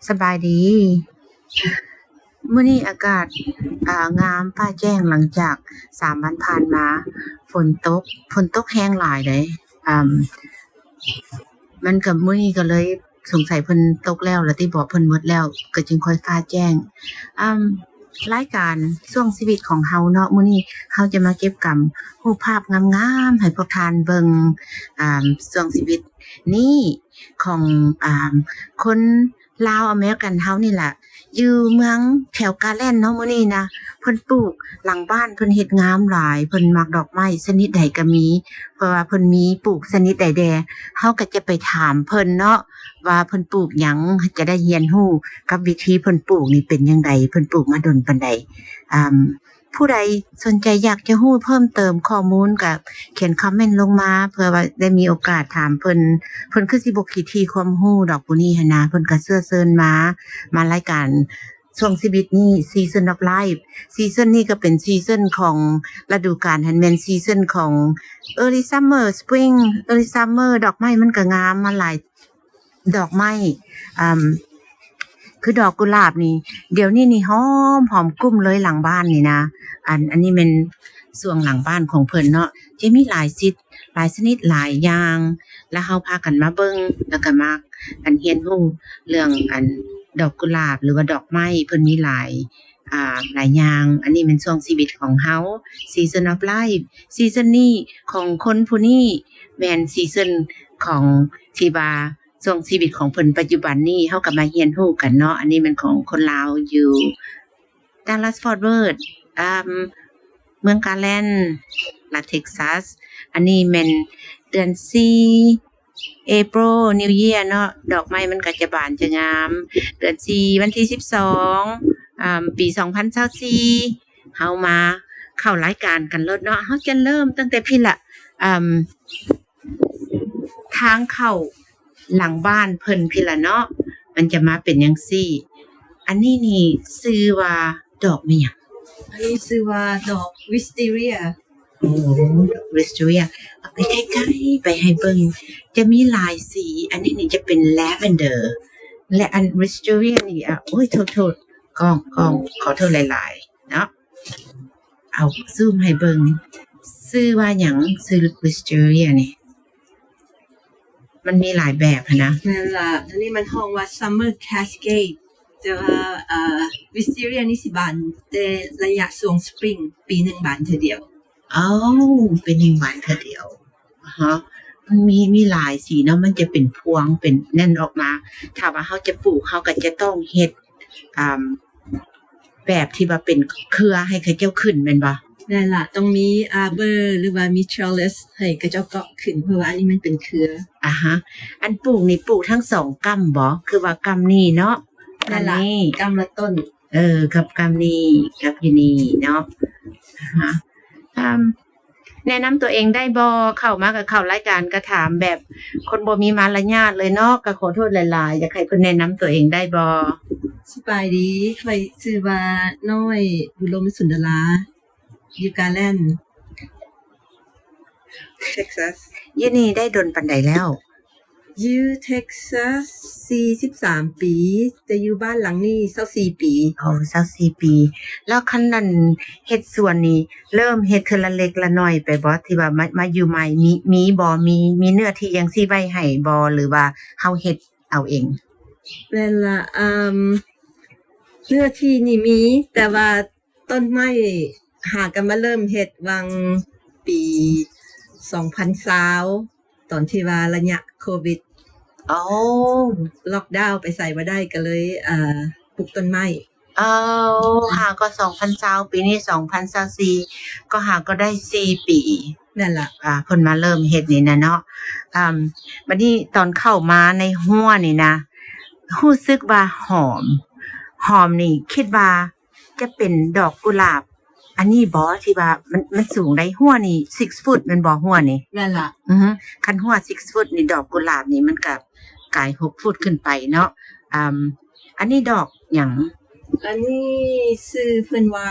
ສະບາຍດີ. ມື້ນີ້ອາກາດ ອ່າ ງາມ ຟ້າແຈ້ງ ຫຼັງຈາກສາມວັນຜ່ານມາຝົນຕົກ, ຝົນຕົກແຮງຫຼາຍເດ້. ອາ ມັນກໍ ມື້ນີ້ກໍເລີຍ ສົງໄສເພິ່ນຕົກແລ້ວລະຕິ ເພາະເພິ່ນໝົດແລ້ວ ກໍຈຶ່ງຄ່ອຍຟ້າແຈ້ງ. ອາ ລາຍການຊ່ວງຊີວິດຂອງເຮົາເນາະ, ມື້ນີ້ເຮົາຈະມາເກັບກຳຮູບພາບງາມໆໃຫ້ພວກທ່ານເບິ່ງ ອາ ຊ່ວງຊີວິດນີ້ຂອງ ອາ ຄົນລາວອາເມລິກັນເຮົານີ້ລະ ຢູ່ເມືອງແຖວກາແລັນເນາະ. ມື້ນີ້ນະ ເພິ່ນປູກຫຼັງບ້ານ ເພິ່ນເຮັດງາມຫຼາຍ, ເພິ່ນມັກດອກໄມ້ຊະນິດໃດກໍມີ ເພາະວ່າເພິ່ນມີປູກຊະນິດໃດແດ່ ເຮົາກໍຈະໄປຖາມເພິ່ນເນາະ ວ່າເພິ່ນປູກຫຍັງ ຈະໄດ້ຮຽນຮູ້ກັບວິທີເພິ່ນປູກນີ້ເປັນຈັ່ງໃດ, ເພິ່ນປູກມາດົນປານໃດ. ອາ ຜູ້ໃດສົນໃຈຢາກຈະຮູ້ເພີ່ມເຕີມຂໍ້ມູນ ກໍຂຽນຄອມເມັນລົງມາ ເພື່ອວ່າໄດ້ມີໂອກາດຖາມເພິ່ນ. ເພິ່ນຄືຊິບໍ່ຂີ້ຖີ່ຄວາມຮູ້ດອກ ຜູ້ນີ້ຫັ້ນນະ, ເພິ່ນກໍເຊື້ອເຊີນມາ ມາລາຍການ ຊ່ວງຊີວິດນີ້ Season of Life. Season ນີ້ກໍເປັນ Season ຂອງລະດູການ, ຫັ້ນແມ່ນ Season ຂອງ Early Summer, Spring, Early Summer. ດອກໄມ້ມັນກໍງາມມາຫຼາຍ ດອກໄມ້ ອາ ຄືດອກກຸຫຼາບນີ້ ດຽວນີ້ນີ້ຫອມ ຫອມກຸ້ມເລີຍຫຼັງບ້ານນີ້ນະ. ອັນ ອັນນີ້ແມ່ນສວນຫຼັງບ້ານຂອງເພິ່ນເນາະ, ຈະມີຫຼາຍຊິດ ຫຼາຍຊະນິດ ຫຼາຍຢ່າງ ແລ້ວເຮົາພາກັນມາເບິ່ງ ແລ້ວກໍມາ ອັນ ຮຽນຮູ້ເລື່ອງ ອັນ ດອກກຸຫຼາບ ຫຼືວ່າດອກໄມ້ ເພິ່ນມີຫຼາຍ ອ່າ ຫຼາຍຢ່າງ. ອັນນີ້ແມ່ນຊ່ວງຊີວິດຂອງເຮົາ Season of Life. Season ນີ້ຂອງຄົນຜູ້ນີ້ແມ່ນ Season ຂອງທີ່ວ່າ ຊ່ວງຊີວິດຂອງເພິ່ນປັດຈຸບັນນີ້ ເຮົາກໍມາຮຽນຮູ້ກັນເນາະ. ອັນນີ້ແມ່ນຂອງຄົນລາວຢູ່ Dallas Fort Worth ອາ ເມືອງກາແລັນ ລັດ Texas. ອັນນີ້ແມ່ນເດືອນສີ່ April New Year ເນາະ, ດອກໄມ້ມັນກໍຈະບານຈະງາມ. ເດືອນສີ່ ວັນທີສິບສອງ ອາ ປີສອງພັນຊາວສີ່ ເຮົາມາເຂົ້າລາຍການກັນໂລດເນາະ. ເຮົາຈະເລີ່ມຕັ້ງແຕ່ພີ້ລະ ອາ ທາງເຂົ້າຫຼັງບ້ານເພິ່ນພີ້ລະເນາະ, ມັນຈະມາເປັນຈັ່ງຊີ້. ອັນນີ້ນີ້ຊື່ວ່າດອກແມ່ນຫຍັງ? ອັນນີ້ຊື່ວ່າດອກ Wisteria. ໂອ້ Wisteria. ເອົາໄປໃກ້ໆ ໄປໃຫ້ເບິ່ງ, ຈະມີຫຼາຍສີ. ອັນນີ້ນີ້ຈະເປັນ Lavender ແລະ ອັນ Wisteria ນີ້ ອາ ໂອ້ຍ ໂທດໆ ກ້ອງ ກ້ອງ ຂໍໂທດຫຼາຍໆເນາະ. ເອົາ ຊູມໃຫ້ເບິ່ງ. ຊື່ວ່າຫຍັງ? ຊື່ Wisteria ນີ້ ມັນມີຫຼາຍແບບຫັ້ນນະ. ແມ່ນລະ, ອັນນີ້ມັນຮ້ອງວ່າ Summer Cascade, ແຕ່ວ່າ ເອີ Wisteria ນີ້ຊິບານແຕ່ໄລຍະຊ່ວງ Spring, ປີໜຶ່ງບານເທື່ອດຽວ. ເອົ້າ ປີໜຶ່ງບານເທື່ອດຽວ. ຮະ ມັນມີ ມີຫຼາຍສີເນາະ, ມັນຈະເປັນພວງເປັນນັ້ນອອກມາ. ຖ້າວ່າເຮົາຈະປູກ ເຮົາກໍຈະຕ້ອງເຮັດ ອາ ແບບທີ່ວ່າເປັນເຄືອໃຫ້ເຂົາເຈົ້າຂຶ້ນແມ່ນບໍ່? ແມ່ນລະ, ຕ້ອງມີ arbor ຫຼືວ່າມີ trellis ໃຫ້ເຂົາເຈົ້າເກາະຂຶ້ນ, ເພາະວ່າອັນນີ້ມັນເປັນເຄືອ. ອາຮະ ອັນປູກນີ້ປູກທັງສອງກ້ຳບໍ່? ຄືວ່າກ້ຳນີ້ເນາະ, ແມ່ນລະ, ກ້ຳນີ້ ກ້ຳລະຕົ້ນ. ເອີ ກັບກ້ຳນີ້ ກັບຢູ່ນີ້ເນາະ. ອາຮະ ອາ ແນະນຳຕົວເອງໄດ້ບໍ່? ເຂົ້າມາກໍເຂົ້າລາຍການກໍຖາມແບບຄົນບໍ່ມີມາລະຍາດເລີຍເນາະ, ກໍຂໍໂທດຫຼາຍໆ. ຢາກໃຫ້ເພິ່ນແນະນຳຕົວເອງໄດ້ບໍ່? ສະບາຍດີ, ຂ້ອຍຊື່ວ່າ ນ້ອຍ ບຸລົມສຸນດາລາ, ຢູ່ກາແລັນ Texas. ຢູ່ນີ້ໄດ້ດົນປານໃດແລ້ວ? ຢູ່ Texas ສີ່ສິບສາມປີ, ແຕ່ຢູ່ບ້ານຫຼັງນີ້ຊາວສີ່ປີ. ອໍ ຊາວສີ່ປີ. ແລ້ວຄັນນັ້ນເຮັດສວນນີ້ ເລີ່ມເຮັດເທື່ອລະເລັກລະໜ້ອຍໄປບໍ່? ທີ່ວ່າມາ ມາຢູ່ໃໝ່ ມີ ມີບໍ່? ມີ ມີເນື້ອທີ່ຫຍັງຊິໄວ້ໃຫ້ບໍ່ ຫຼືວ່າເຮົາເຮັດເອົາເອງ? ແມ່ນລະ, ເອີ່ມ ເນື້ອທີ່ນີ້ມີ, ແຕ່ວ່າ ຕົ້ນໄມ້ຫາກໍມາເລີ່ມເຮັດຫວ່າງປີສອງພັນຊາວ ຕອນທີ່ວ່າໄລຍະໂຄວິດ ອໍ ລັອກດາວໄປໃສບໍ່ໄດ້ ກໍເລີຍ ເອີ່ ປູກຕົ້ນໄມ້. ອໍ ຫາກໍສອງພັນຊາວ ປີນີ້ສອງພັນຊາວສີ່ ກໍຫາກໍໄດ້ສີ່ປີ. ນັ້ນລະ ອ່າ ເພິ່ນມາເລີ່ມເຮັດນີ້ນະເນາະ. ອ່າ ບັດນີ້ຕອນເຂົ້າມາໃນຮົ້ວນີ້ນະ ຮູ້ສຶກວ່າຫອມ ຫອມນີ້ ຄິດວ່າ ຈະເປັນດອກກຸຫຼາບອັນນີ້ບໍ່ ທີ່ວ່າມັນ ມັນສູງໄດ໋? ຮົ້ວນີ້ six foot ແມ່ນບໍ່? ຮົ້ວນີ້ ແມ່ນລະ. ອືຮຶ ຄັນຮົ້ວ six foot ນີ້ ດອກກຸຫຼາບນີ້ມັນກະກາຍ six foot ຂຶ້ນໄປເນາະ. ອາ ອັນນີ້ດອກຫຍັງ? ອັນນີ້ຊື່ເພິ່ນວ່າ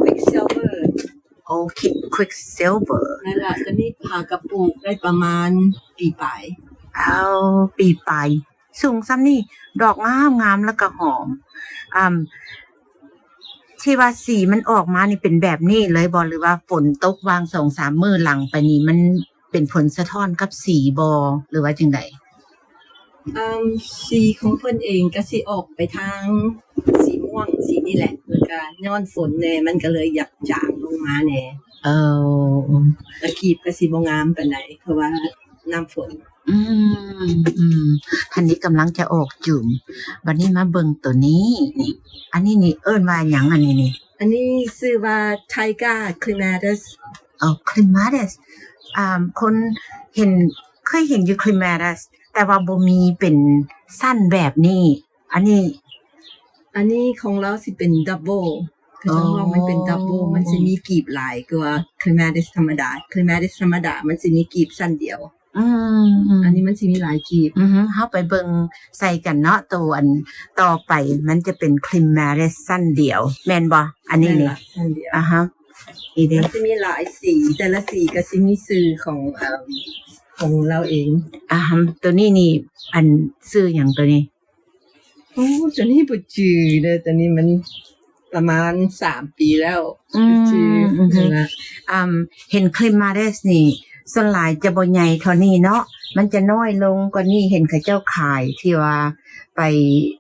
Quicksilver. ໂອເຄ Quicksilver. ແມ່ນລະ, ຕົວນີ້ຫາກະປູກໄດ້ປະມານປີປາຍ. ເອົາ ປີປາຍ. ສູງສ່ຳນີ້ ດອກງາມໆ ແລ້ວກໍຫອມ. ອາ ທີ່ວ່າສີມັນອອກມານີ້ເປັນແບບນີ້ເລີຍບໍ່ ຫຼືວ່າຝົນຕົກຫວ່າງສອງສາມມື້ຫຼັງໄປນີ້ ມັນເປັນຜົນສະທ້ອນກັບສີບໍ່ ຫຼືວ່າຈັ່ງໃດ? ອາ ສີຂອງເພິ່ນເອງກໍຊິອອກໄປທາງສີມ່ວງ ສີນີ້ແຫຼະ ແລ້ວກໍຍ້ອນຝົນແດ່ ມັນກໍເລີຍຢາກຈາງລົງມາແດ່. ເອີ ແລ້ວກີບກໍຊິບໍ່ງາມປານໃດ ເພາະວ່າ ນ້ຳຝົນ. ອືມ ອືມ ອັນນີ້ກຳລັງຈະອອກຈູມ. ບັດນີ້ມາເບິ່ງໂຕນີ້ ນີ້ ອັນນີ້ນີ້ເອີ້ນວ່າຫຍັງ ອັນນີ້ນີ້? ອັນນີ້ຊື່ວ່າ Taiga Clematis. ອໍ Clematis. ອາ ຄົນເຫັນ ເຄີຍເຫັນຢູ່ Clematis ແຕ່ວ່າບໍ່ມີເປັນຊັ້ນແບບນີ້. ອັນນີ້ ອັນນີ້ຂອງລາວຊິເປັນ double ເຂົາເຈົ້າເວົ້າມັນເປັນ double ອໍ ມັນຊິມີກີບຫຼາຍກວ່າ Clematis ທຳມະດາ. Clematis ທຳມະດາມັນຊິມີກີບຊັ້ນດຽວ. ອືມ ອືມ ອັນນີ້ມັນຊິມີຫຼາຍກີບ. ອືຮຶ ເຮົາໄປເບິ່ງໃສ່ກັນເນາະ ໂຕອັນຕໍ່ໄປມັນຈະເປັນ Clematis ຊັ້ນດຽວ ແມ່ນບໍ່? ອັນນີ້ນີ້ ຊັ້ນດຽວ. ອາຮະ ນີ້ເດ້ ມັນຊິມີຫຼາຍສີ ແຕ່ລະສີກໍຊິມີຊື່ຂອງ ເອີ ຂອງລາວເອງ. ອາຮະ ໂຕນີ້ນີ້ ອັນ ຊື່ຫຍັງໂຕນີ້? ໂອ້ ໂຕນີ້ບໍ່ຈື່ເດີ ໂຕນີ້ມັນປະມານສາມປີແລ້ວ. ອືມ ບໍ່ຈື່ ອືຮຶ ນັ້ນລະ. ອາ ເຫັນ Clematis ນີ້ ສ່ວນຫຼາຍຈະບໍ່ໃຫຍ່ເທົ່ານີ້ເນາະ ມັນຈະນ້ອຍລົງກວ່ານີ້. ເຫັນເຂົາເຈົ້າຂາຍທີ່ວ່າໄປ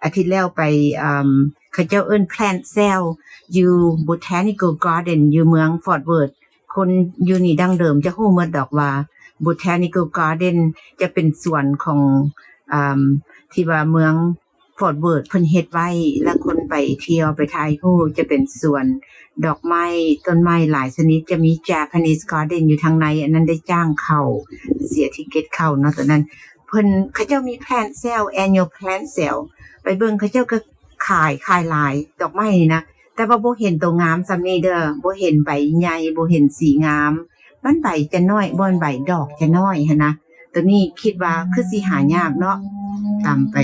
ອາທິດແລ້ວໄປ ອາ ເຂົາເຈົ້າເອີ້ນ plant sale ຢູ່ Botanical Garden ຢູ່ເມືອງ Fort Worth. ຄົນຢູ່ນີ້ດັ້ງເດີມຈະຮູ້ໝົດດອກວ່າ Botanical Garden ຈະເປັນສວນຂອງ ອາ ທີ່ວ່າເມືອງ Fort Worth ເພິ່ນເຮັດໄວ້ ແລ້ວຄົນໄປທ່ຽວໄປຖ່າຍຮູບ. ຈະເປັນສວນດອກໄມ້ ຕົ້ນໄມ້ຫຼາຍຊະນິດ ຈະມີ Japanese Garden ຢູ່ທາງໃນ. ອັນນັ້ນໄດ້ຈ້າງເຂົ້າ ເສຍທິກເກັດເຂົ້າເນາະ ຕອນນັ້ນ. ເພິ່ນ ເຂົາເຈົ້າມີ plant sale annual plant sale ໄປເບິ່ງ ເຂົາເຈົ້າກໍຂາຍ ຂາຍຫຼາຍ ດອກໄມ້ນີ້ນະ ແຕ່ວ່າບໍ່ເຫັນໂຕງາມສ່ຳນີ້ເດີ ບໍ່ເຫັນໃບໃຫຍ່ ບໍ່ເຫັນສີງາມ ມັນໃບຈະນ້ອຍ ບໍ່ແມ່ນໃບ ດອກຈະນ້ອຍຫັ້ນນະ. ໂຕນີ້ຄິດວ່າຄືຊິຫາຍາກເນາະ ຕາມໄປ.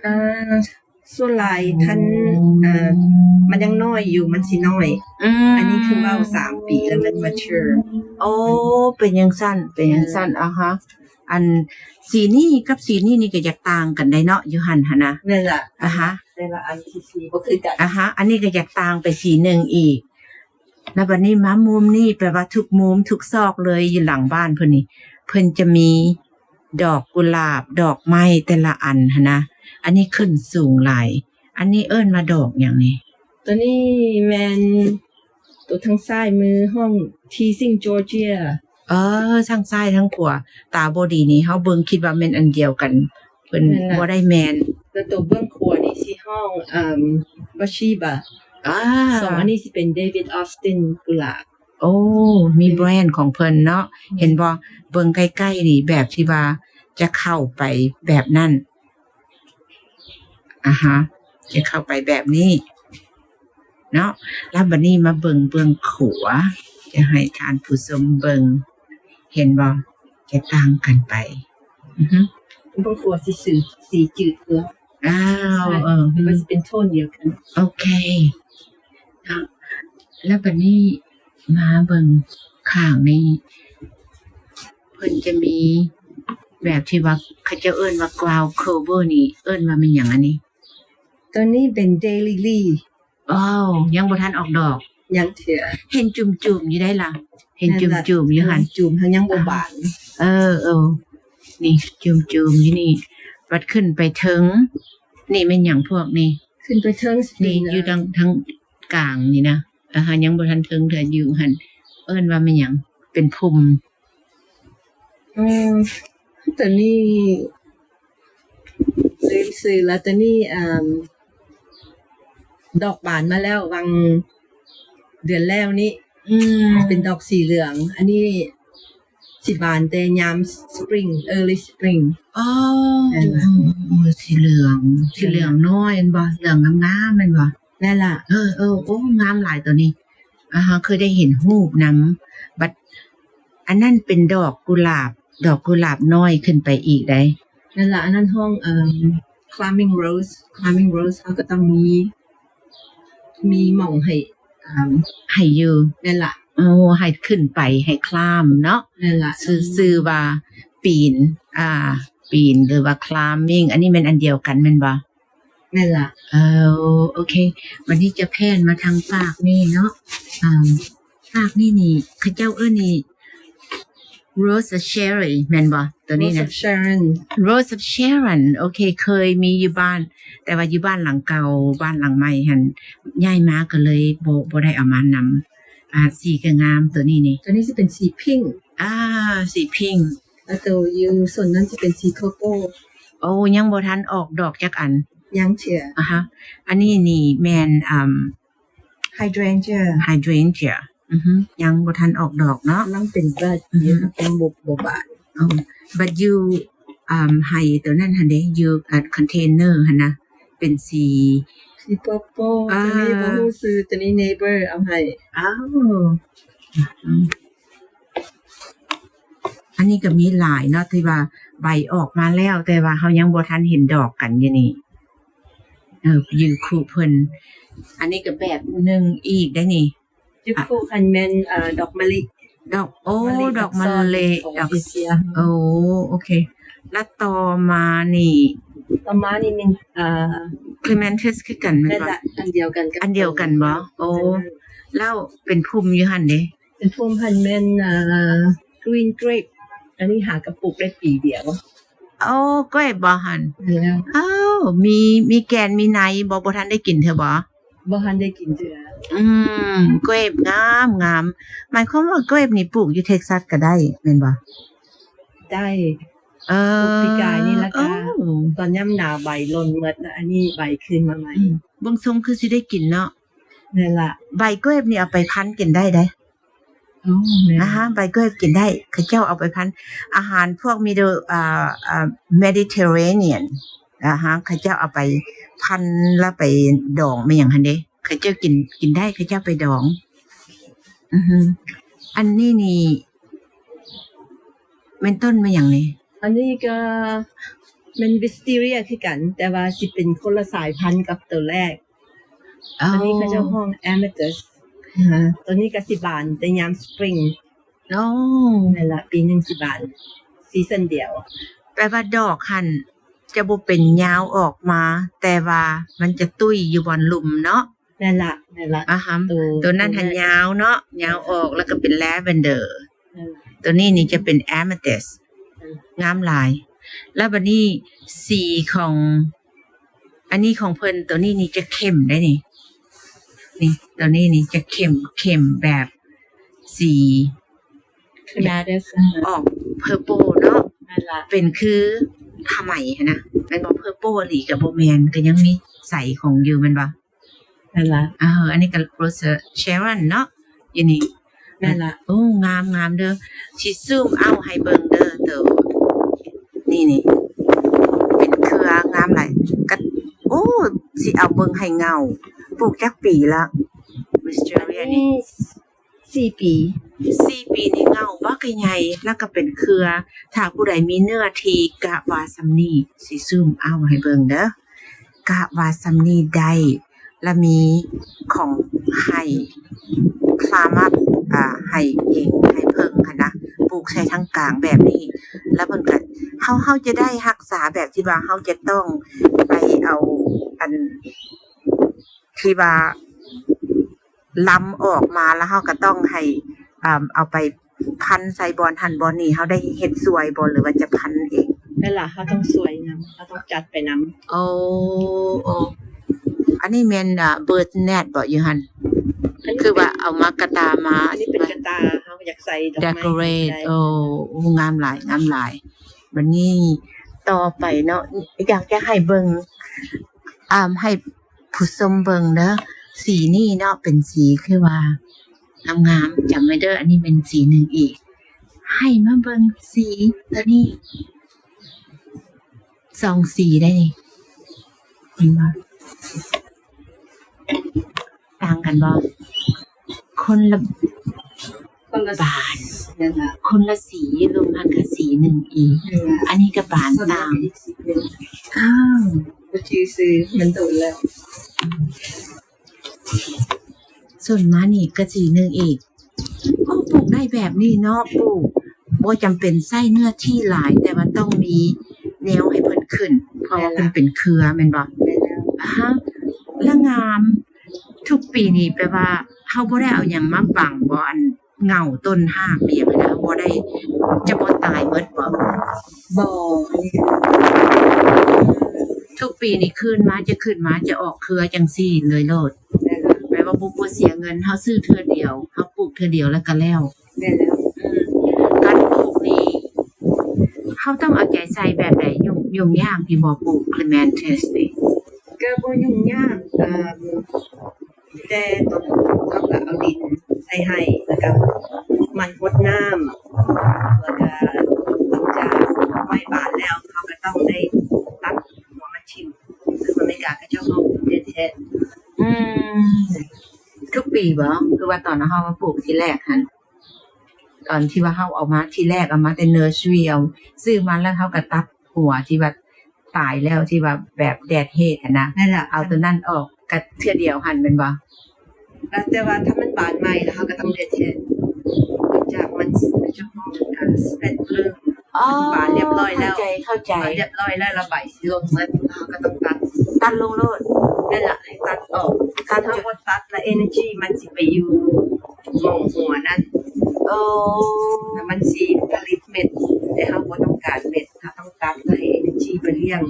ເອີ ສ່ວນຫຼາຍຄັນ ເອີ ມັນຍັງນ້ອຍຢູ່ ມັນຊິນ້ອຍ. ອືມ ອັນນີ້ຄືເວົ້າສາມປີແລ້ວມັນ mature. ໂອ້ ເປັນຈັ່ງຊັ້ນ ເປັນຈັ່ງຊັ້ນ. ເອີ ອາຮະ ອັນສີນີ້ກັບສີນີ້ນີ້ກໍຢາກຕ່າງກັນໄດ໋ເນາະ ຢູ່ຫັ້ນຫັ້ນນະ. ແມ່ນລະ. ອາຮະ ແຕ່ລະອັນທີ່ສີບໍ່ຄືກັນ. ອາຮະ ອັນນີ້ກໍຢາກຕ່າງໄປສີໜຶ່ງອີກ. ແລ້ວບັດນີ້ມາມຸມນີ້ ແປວ່າທຸກມຸມທຸກຊອກເລີຍ ຢູ່ຫຼັງບ້ານເພິ່ນນີ້ ເພິ່ນຈະມີດອກກຸຫຼາບ ດອກໄມ້ແຕ່ລະອັນຫັ້ນນະ. ອັນນີ້ຂຶ້ນສູງຫຼາຍ. ອັນນີ້ເອີ້ນວ່າດອກຫຍັງນີ້? ໂຕນີ້ແມ່ນ ໂຕທາງຊ້າຍມື ຫ້ອງ Teasing Georgia. ເອີ ທັງຊ້າຍທັງຂວາ ຕາບໍ່ດີນີ້ ເຮົາເບິ່ງຄິດວ່າແມ່ນອັນດຽວກັນ ເພິ່ນ ແມ່ນລະ ບໍ່ໄດ້ແມ່ນ. ແລ້ວໂຕເບື້ອງຂວານີ້ຊິຮ້ອງ ເອີ່ມ Bathsheba. ອາ ສອງອັນນີ້ຊິເປັນ David Austin ກຸຫຼາບ. ໂອ້ ມີແບຣນຂອງເພິ່ນເນາະ. ເຫັນບໍ່? ເບິ່ງໃກ້ໆນີ້ ແບບທີ່ວ່າຈະເຂົ້າໄປແບບນັ້ນ. ອາຮະ ຈະເຂົ້າໄປແບບນີ້ເນາະ. ແລ້ວບັດນີ້ມາເບິ່ງເບື້ອງຂວາ ຈະໃຫ້ທ່ານຜູ້ຊົມເບິ່ງ ເຫັນບໍ່? ຈະຕ່າງກັນໄປ. ອືຮຶ ເບື້ອງຂວາຊິ ສີຈືດກວ່າ. ອ້າວ ເອີ ມັນຊິເປັນໂທນດຽວກັນ. ໂອເຄ ເນາະ. ແລ້ວບັດນີ້ມາເບິ່ງຂ້າງນີ້ ເພິ່ນຈະມີແບບທີ່ວ່າເຂົາເຈົ້າເອີ້ນວ່າ ground clover ນີ້ ເອີ້ນວ່າແມ່ນຫຍັງອັນນີ້? ໂຕນີ້ເປັນ day lily. ອ້າວ ຍັງບໍ່ທັນອອກດອກ. ຍັງເທື່ອ. ເຫັນຈຸ່ມໆຢູ່ໃດລະ. ເຫັນຈຸ່ມໆຢູ່ຫັ້ນ. ຈຸ່ມ ຫາກຍັງບໍ່ບານ. ເອີ ເອີ ນີ້ຈຸ່ມໆຢູ່ນີ້. ບັດຂຶ້ນໄປເທິງ ນີ້ແມ່ນຫຍັງພວກນີ້? ຂຶ້ນໄປເທິງ ນີ້ຢູ່ທາງ ທາງກາງນີ້ນະ. ອາ ຫາກຍັງບໍ່ທັນເທິງເທື່ອ ຢູ່ຫັ້ນ. ເອີ້ນວ່າແມ່ນຫຍັງ? ເປັນພຸ່ມ. ອືມ ໂຕນີ້ລືມຊື່ລະ. ໂຕນີ້ ເອີ່ມ ດອກບານມາແລ້ວຫວ່າງເດືອນແລ້ວນີ້. ອືມ ເປັນດອກສີເຫຼືອງ. ອັນນີ້ຊິບານແຕ່ຍາມ spring, early spring. ອໍ ແມ່ນລະ. ອືມ ອືມ ສີເຫຼືອງ ສີເຫຼືອງນ້ອຍແມ່ນບໍ່? ເຫຼືອງງາມໆແມ່ນບໍ່? ແມ່ນລະ. ເອີ ເອີ ໂອ້ ງາມຫຼາຍໂຕນີ້. ອາ ເຮົາເຄີຍໄດ້ເຫັນຮູບນຳ. ບັດອັນນັ້ນເປັນດອກກຸຫຼາບ ດອກກຸຫຼາບນ້ອຍຂຶ້ນໄປອີກໃດ໋. ນັ້ນລະ ອັນນັ້ນຫ້ອງ ເອີ່ມ climbing rose. Climbing rose ເຮົາກໍຕ້ອງມີ ມີໝ່ອງໃຫ້ ເອີ່ມ ໃຫ້ຢູ່. ແມ່ນລະ. ໂອ້ ໃຫ້ຂຶ້ນໄປ ໃຫ້ climb ເນາະ. ແມ່ນລະ. ຊື່ ຊື່ວ່າປີນ ອ່າ ປີນ ຫຼືວ່າ climbing ອັນນີ້ແມ່ນອັນດຽວກັນແມ່ນບໍ່? ແມ່ນລະ. ເອີ ໂອເຄ ບັດນີ້ຈະແພນມາທາງຟາກນີ້ເນາະ. ອາ ຟາກນີ້ນີ້ ເຂົາເຈົ້າເອີ້ນນີ້ Rose of Sharon ແມ່ນບໍ່? ໂຕນີ້ນະ Rose of Sharon Rose of Sharon ໂອເຄ ເຄີຍມີຢູ່ບ້ານ ແຕ່ວ່າຢູ່ບ້ານຫຼັງເກົ່າ ບ້ານຫຼັງໃໝ່ຫັ້ນຍ້າຍມາກໍເລີຍບໍ່ ບໍ່ໄດ້ເອົາມານຳ. ອາ ສີກໍງາມໂຕນີ້ນີ້. ໂຕນີ້ຊິເປັນສີພິ້ງ. ອາ ສີພິ້ງ. ແລ້ວໂຕຢູ່ໂຊນນັ້ນຊິເປັນສີ purple. ໂອ້ ຍັງບໍ່ທັນອອກດອກຈັກອັນ. ຍັງເທື່ອ. ອາຮະ ອັນນີ້ນີ້ແມ່ນ ອາ hydrangea hydrangea ອືຮຶ ຍັງບໍ່ທັນອອກດອກເນາະ. ກຳລັງເປັນ bud ອືຮຶ ຍັງບໍ່ ບໍ່ບານ. ເອີ but you ອາ ໃຫ້ໂຕນັ້ນຫັ້ນເດ້ ຢູ່ ອາ container ຫັ້ນນະ ເປັນສີ ສີ purple. ອາ ໂຕນີ້ບໍ່ຮູ້ຊື່ ໂຕນີ້ neighbor ເອົາໃຫ້. ອ້າວ ອືມ ອັນນີ້ກໍມີຫຼາຍເນາະ ທີ່ວ່າໃບອອກມາແລ້ວ ແຕ່ວ່າເຮົາຍັງບໍ່ທັນເຫັນດອກກັນຢູ່ນີ້. ເອີ ຢູ່ຄູ່ເພິ່ນ. ອັນນີ້ກໍແບບໜຶ່ງອີກໄດ໋ນີ້. ຢູ່ຄູ່ຫັ້ນແມ່ນ ເອີ ດອກມະລິ. ດອກ ໂອ້ ມະລິ ດອກມະລິ ດອກ ເອເຊຍ. ໂອ້ ໂອເຄ. ແລ້ວຕໍ່ມານີ້ ຕໍ່ມານີ້ແມ່ນ ເອີ clematis ຄືກັນແມ່ນບໍ່? ອັນດຽວກັນກັບ ອັນດຽວກັນບໍ່? ໂອ້ ແລ້ວເປັນພຸ່ມຢູ່ຫັ້ນເດ້? ເປັນພຸ່ມຫັ້ນແມ່ນ ເອີ green grape. ອັນນີ້ຫາກໍປູກໄດ້ປີດຽວ. ໂອ້ grape ບໍ່ຫັ້ນ? ແມ່ນແລ້ວ. ອ້າວ ມີ ມີແກ່ນມີໃນບໍ່? ບໍ່ທັນໄດ້ກິນເທື່ອບໍ່? ບໍ່ທັນໄດ້ກິນເທື່ອ. ອືມ grape ງາມໆ. ໝາຍຄວາມວ່າ grape ນີ້ປູກຢູ່ Texas ກໍໄດ້ແມ່ນບໍ່? ໄດ້. ເອີ ປູກປີກາຍນີ້ ແລ້ວກໍ ເອີ ຕອນຍາມໜາວໃບຫຼົ່ນໝົດ ແລ້ວອັນນີ້ໃບຂຶ້ນມາໃໝ່. ອືມ ເບິ່ງຊົງຄືຊິໄດ້ກິນເນາະ. ແມ່ນລະ. ໃບ grape ນີ້ເອົາໄປພັນກິນໄດ້ເດ້. ອໍ ແມ່ນ. ອາຮະ ໃບ grape ກິນໄດ້ ເຂົາເຈົ້າເອົາໄປພັນອາຫານພວກ Middle ເອີ ເອີ Mediterranean ອາຮະ ເຂົາເຈົ້າເອົາໄປພັນ ແລ້ວໄປດອງ ແມ່ນຫຍັງຫັ້ນເດ້. ເຂົາເຈົ້າກິນ ກິນໄດ້ ເຂົາເຈົ້າໄປດອງ. ອືຮຶ ອັນນີ້ນີ້ແມ່ນຕົ້ນແມ່ນຫຍັງນີ້? ອັນນີ້ກໍແມ່ນ Wisteria ຄືກັນ ແຕ່ວ່າຊິເປັນຄົນລະສາຍພັນກັບໂຕແລກ. ອໍ ໂຕນີ້ເຂົາເຈົ້າຮ້ອງ Amethyst ນະ. ໂຕນີ້ກໍຊິບານແຕ່ຍາມ Spring. ອໍ ນັ້ນລະ ປີໜຶ່ງຊິບານ season ດຽວ. ແປວ່າດອກຫັ້ນຈະບໍ່ເປັນຍາວອອກມາ ແຕ່ວ່າມັນຈະຕຸ້ຍຢູ່ບ່ອນລຸ່ມເນາະ. ແມ່ນລະ ແມ່ນລະ. ອາຮະ ໂຕ ໂຕນັ້ນຫັ້ນຍາວເນາະ ຍາວອອກ ແລ້ວກໍເປັນ Lavender. ແມ່ນລະ. ໂຕນີ້ນີ້ຈະເປັນ Amethyst. ອືມ ງາມຫຼາຍ. ແລ້ວບັດນີ້ສີຂອງ ອັນນີ້ຂອງເພິ່ນ ໂຕນີ້ນີ້ຈະເຂັ້ມໄດ໋ນີ້. ນີ້ ໂຕນີ້ນີ້ຈະເຂັ້ມ ເຂັ້ມແບບສີ Clematis ອອກ purple ເນາະ. ແມ່ນລະ. ເປັນຄືຜ້າໄໝຫັ້ນນະ ແມ່ນບໍ່? Purple ອີ່ຫຼີກໍບໍ່ແມ່ນ ກໍຍັງມີໃສຂອງຢູ່ແມ່ນບໍ່? ແມ່ນລະ. ເອີ ອັນນີ້ກໍ Rose of Sharon ເນາະ ຢູ່ນີ້. ແມ່ນລະ. ໂອ້ ງາມໆເດີ. ຊິຊູມເອົາໃຫ້ເບິ່ງເດີໂຕນີ້ນີ້ ເປັນເຄືອງາມຫຼາຍ. ກະ ໂອ້ ຊິເອົາເບິ່ງໃຫ້ເຫງົາ. ປູກຈັກປີລະ Wisteria ນີ້? ສີ່ປີ. ສີ່ປີນີ້ເຫງົາບັກໃຫຍ່ ແລ້ວກໍເປັນເຄືອ. ຖ້າຜູ້ໃດມີເນື້ອທີ່ກະວ່າສ່ຳນີ້ ຊິຊູມເອົາໃຫ້ເບິ່ງເດີ. ກະວ່າສ່ຳນີ້ໄດ້ ລະມີຂອງໃຫ້ plant ອາ ໃຫ້ເອງໃຫ້ເພິ່ງຫັ້ນນະ ປູກໃສ່ທາງກາງແບບນີ້ ລະເພິ່ນກະ ເຮົາ ເຮົາຈະໄດ້ຮັກສາແບບທີ່ວ່າເຮົາຈະຕ້ອງໄປເອົາອັນທີ່ວ່າລຳອອກມາ ລະເຮົາກະຕ້ອງໃຫ້ ອາ ເອົາໄປ ພັນໃສ່ບ່ອນຫັ້ນບ່ອນນີ້ ເຮົາໄດ້ເຮັດຊ່ວຍບໍ່ ຫຼືວ່າຈະພັນເອງ? ແມ່ນລະ ເຮົາຕ້ອງຊ່ວຍນຳ ເຮົາຕ້ອງຈັດໄປນຳ. ໂອ້ ໂອ້ ອັນນີ້ແມ່ນ ອາ bird nest ບໍ່ຢູ່ຫັ້ນ? ຄືວ່າເອົາມາກະຕ່າມາ ອັນນີ້ເປັນກະຕ່າ ເຮົາຢາກໃສ່ດອກໄມ້ decorate ໄດ້. ໂອ້ ໂອ້ ງາມຫຼາຍ ງາມຫຼາຍ. ບັດນີ້ຕໍ່ໄປເນາະ ຢາກຈະໃຫ້ເບິ່ງ ອາ ໃຫ້ ຜູ້ຊົມເບິ່ງເດີ ສີນີ້ເນາະ ເປັນສີຄືວ່າງາມໆ ຈຳໄວ້ເດີ ອັນນີ້ແມ່ນສີໜຶ່ງອີກ. ໃຫ້ມາເບິ່ງສີໂຕນີ້ ສອງສີໄດ໋ນີ້ ເຫັນບໍ່? ຕ່າງກັນບໍ່? ຄົນລະ ຄົນລະ ບານ ນັ້ນລະ ຄົນລະສີ ລົມຫັ້ນກະສີໜຶ່ງອີກ. ອືມ ອັນນີ້ກະບານຕາມ. ອ້າວ ບໍ່ຈື່ຊື່ ມັນໂດນແລ້ວ. ສ່ວນມານີ້ກະສີໜຶ່ງອີກ. ໂອ້ ປູກໄດ້ແບບນີ້ເນາະ ປູກບໍ່ຈຳເປັນໃຊ້ເນື້ອທີ່ຫຼາຍ ແຕ່ວ່າຕ້ອງມີ ແນວໃຫ້ເພິ່ນຂຶ້ນ ເພາະວ່າເພິ່ນເປັນເຄືອແມ່ນບໍ່? ແມ່ນແລ້ວ. ອາຮະ ລະງາມ. ທຸກປີນີ້ແປວ່າເຮົາບໍ່ໄດ້ເອົາຫຍັງມາບັງບໍ່? ອັນເຫງົ້າຕົ້ນຮາກອີ່ຫຍັງຫັ້ນນະ ບໍ່ໄດ້ ຈະບໍ່ຕາຍໝົດບໍ່? ບໍ່ ອັນນີ້ຄື ທຸກປີນີ້ຂຶ້ນມາ ຈະຂຶ້ນມາ ຈະອອກເຄືອຈັ່ງຊີ້ເລີຍໂລດ. ແມ່ນແລ້ວ. ແປວ່າບໍ່ ບໍ່ເສຍເງິນ ເຮົາຊື້ເທື່ອດຽວ ເຮົາປູກເທື່ອດຽວແລ້ວກໍແລ້ວ. ແມ່ນແລ້ວ. ອືມ ການປູກນີ້ ເຮົາຕ້ອງເອົາໃຈໃສ່ແບບໃດ? ຫຍຸ້ງ ຫຍຸ້ງຍາກຕິບໍ່ ປູກ clematis ນີ້? ກໍບໍ່ຫຍຸ້ງຍາກ ເອີ່ມ ແຕ່ຕົ້ນເຮົາກໍເອົາດິນໃສ່ໃຫ້ ແລ້ວກໍໝັ່ນຫົດນ້ຳ ແລ້ວກໍຫຼັງຈາກດອກໄມ້ບານແລ້ວ ເຮົາກໍຕ້ອງໄດ້ຕັດຫົວມັນຖິ້ມ. ອາເມລິກາເຂົາເຈົ້າເວົ້າ deadhead. ອືມ ທຸກປີບໍ່? ຄືວ່າຕອນເຮົາມາປູກທີແລກຫັ້ນ ຕອນທີ່ວ່າເຮົາເອົາມາທີແລກ ເອົາມາແຕ່ nursery ເອົາ ຊື້ມາແລ້ວເຮົາກໍຕັດຫົວທີ່ວ່າຕາຍແລ້ວ ທີ່ວ່າແບບ deadhead ຫັ້ນນະ. ນັ້ນລະ ເອົາຕົວນັ້ນອອກກະເທື່ອດຽວຫັ້ນແມ່ນບໍ່? ແຕ່ວ່າຖ້າມັນບານໃໝ່ແລ້ວ ເຮົາກໍຕ້ອງ deadhead ຈາກມັນ ເຈົ້າຂອງ ເອີ່ spread bloom. ອໍ ບານຮຽບຮ້ອຍແລ້ວ ເຂົ້າໃຈ ເຂົ້າໃຈ ບານຮຽບຮ້ອຍແລ້ວ ລະໃບຊິຫຼົ່ນໝົດ ເຮົາກໍຕ້ອງຕັດ ຕັດລົງໂລດ. ນັ້ນລະ ໃຫ້ຕັດອອກ ຄັນເຮົາບໍ່ຕັດລະ energy ມັນຊິໄປຢູ່ໝ່ອງຫົວນັ້ນ. ໂອ້ ລະມັນຊິຜະລິດເມັດ ແຕ່ເຮົາບໍ່ຕ້ອງການເມັດ ເຮົາຕ້ອງຕັດລະ energy ໄປລ້ຽງ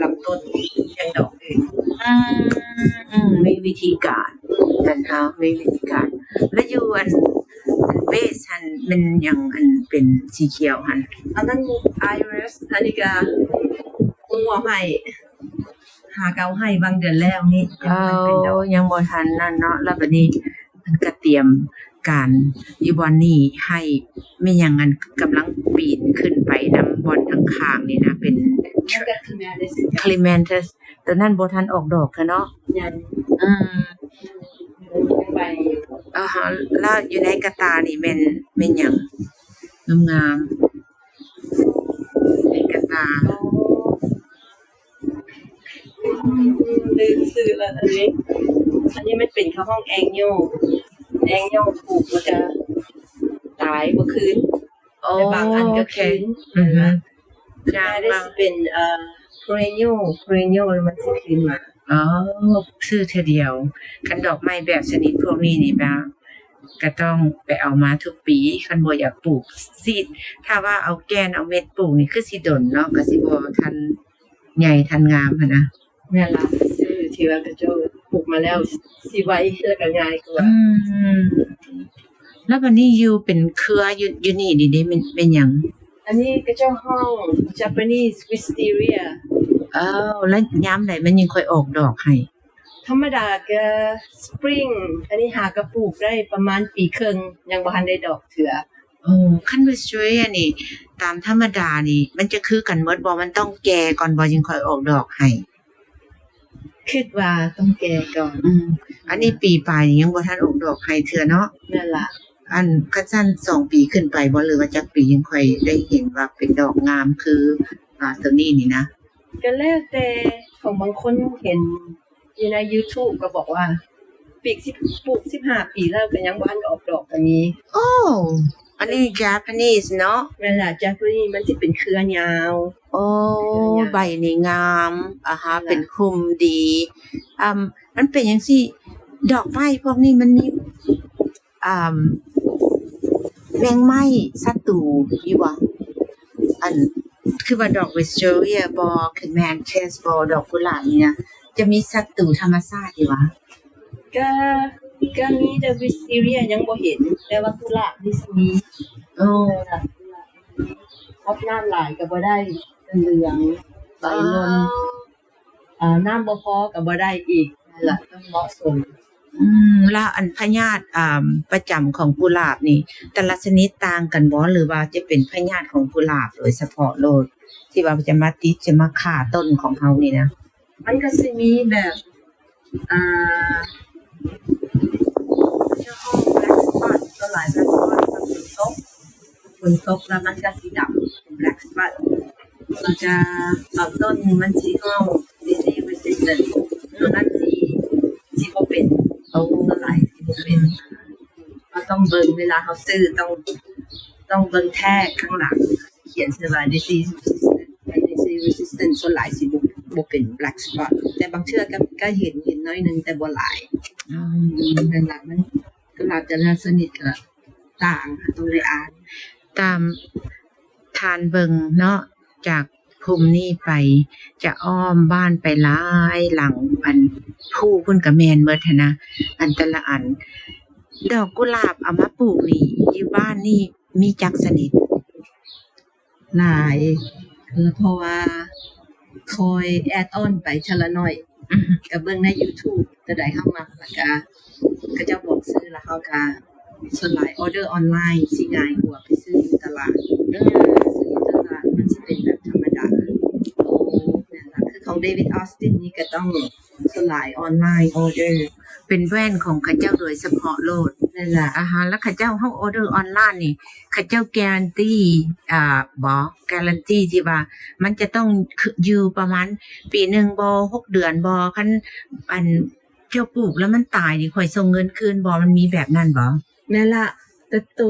ລຳຕົ້ນ ລ້ຽງດອກອື່ນ. ອືມ ອືມ ມີວິທີການ ແມ່ນເຮົາມີວິທີການ. ລະຢູ່ອັນ ເບສຫັ້ນແມ່ນຫຍັງ ອັນເປັນສີຂຽວຫັ້ນ? ອັນນັ້ນ iris ອັນນີ້ກະຫົວໃຫ້ ຫາກະເອົາໃຫ້ບາງເດືອນແລ້ວນີ້ ຍັງບໍ່ທັນເປັນດອກ ຍັງບໍ່ທັນນັ້ນເນາະ. ແລ້ວບາດນີ້ເພິ່ນກະຕຽມການຢູ່ບ່ອນນີ້ໃຫ້ ແມ່ນຫຍັງ ອັນກຳລັງປີນຂຶ້ນໄປນຳບ່ອນທາງຂ້າງນີ້ນະ ເປັນ clematis ຕົວນັ້ນບໍ່ທັນອອກດອກເທື່ອເນາະ? ຍັງ. ອືມ ອາຮະ ລະຢູ່ໃນກະຕ່ານີ້ແມ່ນ ແມ່ນຫຍັງງາມໆ ໃນກະຕ່າ? ລືມຊື່ລະ ອັນນີ້ ອັນນີ້ມັນເປັນເຂົາຮ້ອງ annual annual ປູກແລ້ວກະຕາຍບໍ່ຄືນ. ອໍ ແຕ່ບາງອັນກໍຄືນ. ອືຮຶ ຢ່າງ perennial perennial ລະມັນຊິຄືນມາ. ອໍ ຊື້ເທື່ອດຽວ. ຄັນດອກໄມ້ແບບຊະນິດພວກນີ້ນີ້ ແບບ ກໍຕ້ອງໄປເອົາມາທຸກປີ ຄັນບໍ່ຢາກປູກ. ຊິ ຖ້າວ່າເອົາແກ່ນເອົາເມັດປູກນີ້ຄືຊິດົນເນາະ ກໍຊິບໍ່ທັນໃຫຍ່ທັນງາມຫັ້ນນະ. ແມ່ນລະ ຊື້ທີ່ວ່າເຂົາເຈົ້າປູກມາແລ້ວຊິໄວ ແລ້ວກໍງ່າຍກວ່າ. ອືມ ແລ້ວບາດນີ້ຢູ່ເປັນເຄືອຢູ່ ຢູ່ນີ້ນີ້ເດ ແມ່ນ ແມ່ນຫຍັງ? ອັນນີ້ເຂົາເຈົ້າຮ້ອງ Japanese wisteria. ເອີ ແລ້ວຍາມໃດມັນຈຶ່ງຄ່ອຍອອກດອກໃຫ້? ທຳມະດາກະ spring ອັນນີ້ຫາກະປູກໄດ້ປະມານປີເຄິ່ງ ຍັງບໍ່ທັນໄດ້ດອກເທື່ອ. ໂອ້ ຄັນ wisteria ນີ້ ຕາມທຳມະດານີ້ ມັນຈະຄືກັນໝົດບໍ່? ມັນຕ້ອງແກ່ກ່ອນບໍ່ ຈຶ່ງຄ່ອຍອອກດອກໃຫ້? ຄິດວ່າຕ້ອງແກ່ກ່ອນ. ອືມ ອັນນີ້ປີປາຍນີ້ຍັງບໍ່ທັນອອກດອກໃຫ້ເທື່ອເນາະ? ແມ່ນລະ. ອັນ ຄັນຊັ້ນ ສອງປີຂຶ້ນໄປບໍ່ ຫຼືວ່າຈັກປີຈຶ່ງຄ່ອຍໄດ້ເຫັນວ່າເປັນດອກງາມຄື ອາ ຕົວນີ້ນີ້ນະ? ກໍແລ້ວແຕ່ ຂອງບາງຄົນເຫັນຢູ່ໃນ YouTube ກໍບອກວ່າ ປີກສິບ ປູກສິບຫ້າປີແລ້ວກໍຍັງບໍ່ທັນອອກດອກກໍມີ. ໂອ້ ອັນນີ້ Japanese ເນາະ? ແມ່ນລະ Japanese ມັນຊິເປັນເຄືອຍາວ. ໂອ້ ເຄືອຍາວ ໃບນີ້ງາມ. ອາຮະ ເປັນຄຸມດີ. ອາ ມັນເປັນຈັ່ງຊີ້ ດອກໄມ້ພວກນີ້ມັນມີ ອາ ແມງໄມ້ສັດຕູຢູ່ບໍ່? ອັນ ຄືວ່າດອກ wisteria ບໍ່ clematis ບໍ່ ດອກກຸຫຼາບນີ້ນະ ຈະມີສັດຕູທຳມະຊາດຢູ່ຫວາ? ກະ ກະມີ ແຕ່ wisteria ຍັງບໍ່ເຫັນ ແຕ່ວ່າກຸຫຼາບນີ້ຊິມີ. ໂອ້ ອອກນ້ຳຫຼາຍກໍບໍ່ໄດ້ ເຫຼືອງ ໃບຫຼົ່ນ. ອໍ ອາ ນ້ຳບໍ່ພໍກໍບໍ່ໄດ້ອີກ ນັ້ນລະ ຕ້ອງເໝາະສົມ. ອືມ ແລ້ວອັນພະຍາດ ອາ ປະຈຳຂອງກຸຫຼາບນີ້ ແຕ່ລະຊະນິດຕ່າງກັນບໍ່ ຫຼືວ່າຈະເປັນພະຍາດຂອງກຸຫຼາບໂດຍສະເພາະໂລດ ທີ່ວ່າຈະມາຕິດ ຈະມາຂ້າຕົ້ນຂອງເຮົານີ້ນະ? ມັນກໍຊິມີແບບ ອາ ເຈົ້າຂອງ black spot ສ່ວນຫຼາຍ black spot ມັນຝົນຕົກ ຝົນຕົກແລ້ວມັນກໍຊິດຳ black spot ແລ້ວກໍບາງຕົ້ນມັນຊິຮ້ອງ disease resistant ໂຕນັ້ນຊິ ຊິບໍ່ເປັນ. ໂອ້ ສ່ວນຫຼາຍຊິບໍ່ເປັນ. ເຮົາຕ້ອງເບິ່ງ ເວລາເຮົາຊື້ ຕ້ອງ ຕ້ອງເບິ່ງ tag ຂ້າງຫຼັງ ຂຽນໃສ່ວ່າ disease resistant ແລະ disease resistant ສ່ວນຫຼາຍຊິບໍ່ ບໍ່ເປັນ black spot ແຕ່ບາງເທື່ອກໍ ກໍເຫັນ ເຫັນໜ້ອຍໜຶ່ງ ແຕ່ບໍ່ຫຼາຍ. ອືມ ນັ້ນລະ ມັນ ກຸຫຼາບແຕ່ລະຊະນິດກໍຕ່າງ ຕ້ອງໄດ້ອ່ານ. ຕາມທ່ານເບິ່ງເນາະ ຈາກພູມນີ້ໄປ ຈະອ້ອມບ້ານໄປຫຼາຍຫຼັງ ອັນພູພຸ້ນກໍແມ່ນເໝິດຫັ້ນນະ ອັນແຕ່ລະອັນ. ດອກກຸຫຼາບເອົາມາປູກນີ້ ຢູ່ບ້ານນີ້ມີຈັກຊະນິດ? ຫຼາຍ ເພາະວ່າຄ່ອຍ add on ໄປເທື່ອລະໜ້ອຍ ອືຮຶ ກໍເບິ່ງໃນ YouTube ຕົວໃດເຮົາມັກ ແລ້ວກໍເຂົາເຈົ້າບອກຊື້ ແລ້ວເຮົາກໍ ສ່ວນຫຼາຍ order ອອນລາຍ ຊິງ່າຍກວ່າໄປຊື້ຢູ່ຕະຫຼາດ. ອືມ ຊື້ຢູ່ຕະຫຼາດມັນຊິເປັນແບບທຳມະດາ. ໂອ້ ນັ້ນລະ ຄືຂອງ David Austin ນີ້ກໍຕ້ອງ ສ່ວນຫຼາຍອອນລາຍ order ເປັນແບຣນຂອງເຂົາເຈົ້າໂດຍສະເພາະໂລດ. ນັ້ນລະ ອາຮະ ແລ້ວເຂົາເຈົ້າ ເຮົາ order ອອນລາຍນີ້ ເຂົາເຈົ້າ guarantee ອາ ບໍ່ guarantee ທີ່ວ່າມັນຈະຕ້ອງ ຍ- ຢູ່ປະມານປີໜຶ່ງບໍ່ ຫົກເດືອນບໍ່ ຄັນ ອັນ ເຈົ້າປູກແລ້ວມັນຕາຍນີ້ ຂ້ອຍສົ່ງເງິນຄືນບໍ່ ມັນມີແບບນັ້ນບໍ່? ແມ່ນລະ ແຕ່ໂຕ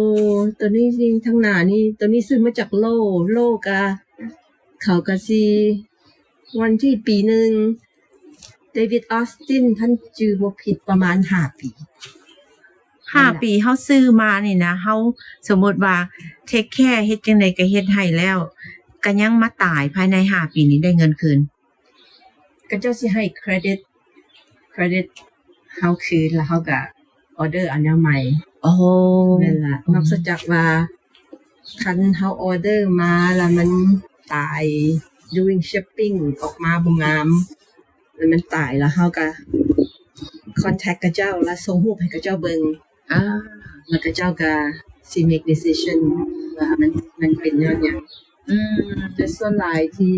ໂຕນີ້ ທາງໜ້ານີ້ ໂຕນີ້ຊື້ມາຈາກໂລ ໂລກະ ເຂົາກະຊິ ວາຣັນຕີປີໜຶ່ງ David Austin ຄັນຈື່ບໍ່ຜິດປະມານຫ້າປີ. ຫ້າປີເຮົາຊື້ມານີ້ນະ ເຮົາສົມມຸດວ່າ take care ເຮັດຈັ່ງໃດກໍເຮັດໃຫ້ແລ້ວ ກໍຍັງມາຕາຍພາຍໃນຫ້າປີນີ້ໄດ້ເງິນຄືນ. ເຂົາເຈົ້າຊິໃຫ້ credit credit ເຮົາຄືນ ແລ້ວເຮົາກໍ order ອັນແນວໃໝ່. ໂອ້ ແມ່ນລະ ອືມ ນອກຈາກວ່າ ຄັນເຮົາ order ມາແລ້ວມັນຕາຍ during shipping ອອກມາບໍ່ງາມ ແລ້ວມັນຕາຍ ແລ້ວເຮົາກໍ contact ເຂົາເຈົ້າ ແລ້ວສົ່ງຮູບໃຫ້ເຂົາເຈົ້າເບິ່ງ ອາ ແລ້ວເຂົາເຈົ້າກໍຊິ make decision ວ່າມັນ ມັນເປັນຍ້ອນຫຍັງ. ອືມ ແຕ່ສ່ວນຫຼາຍທີ່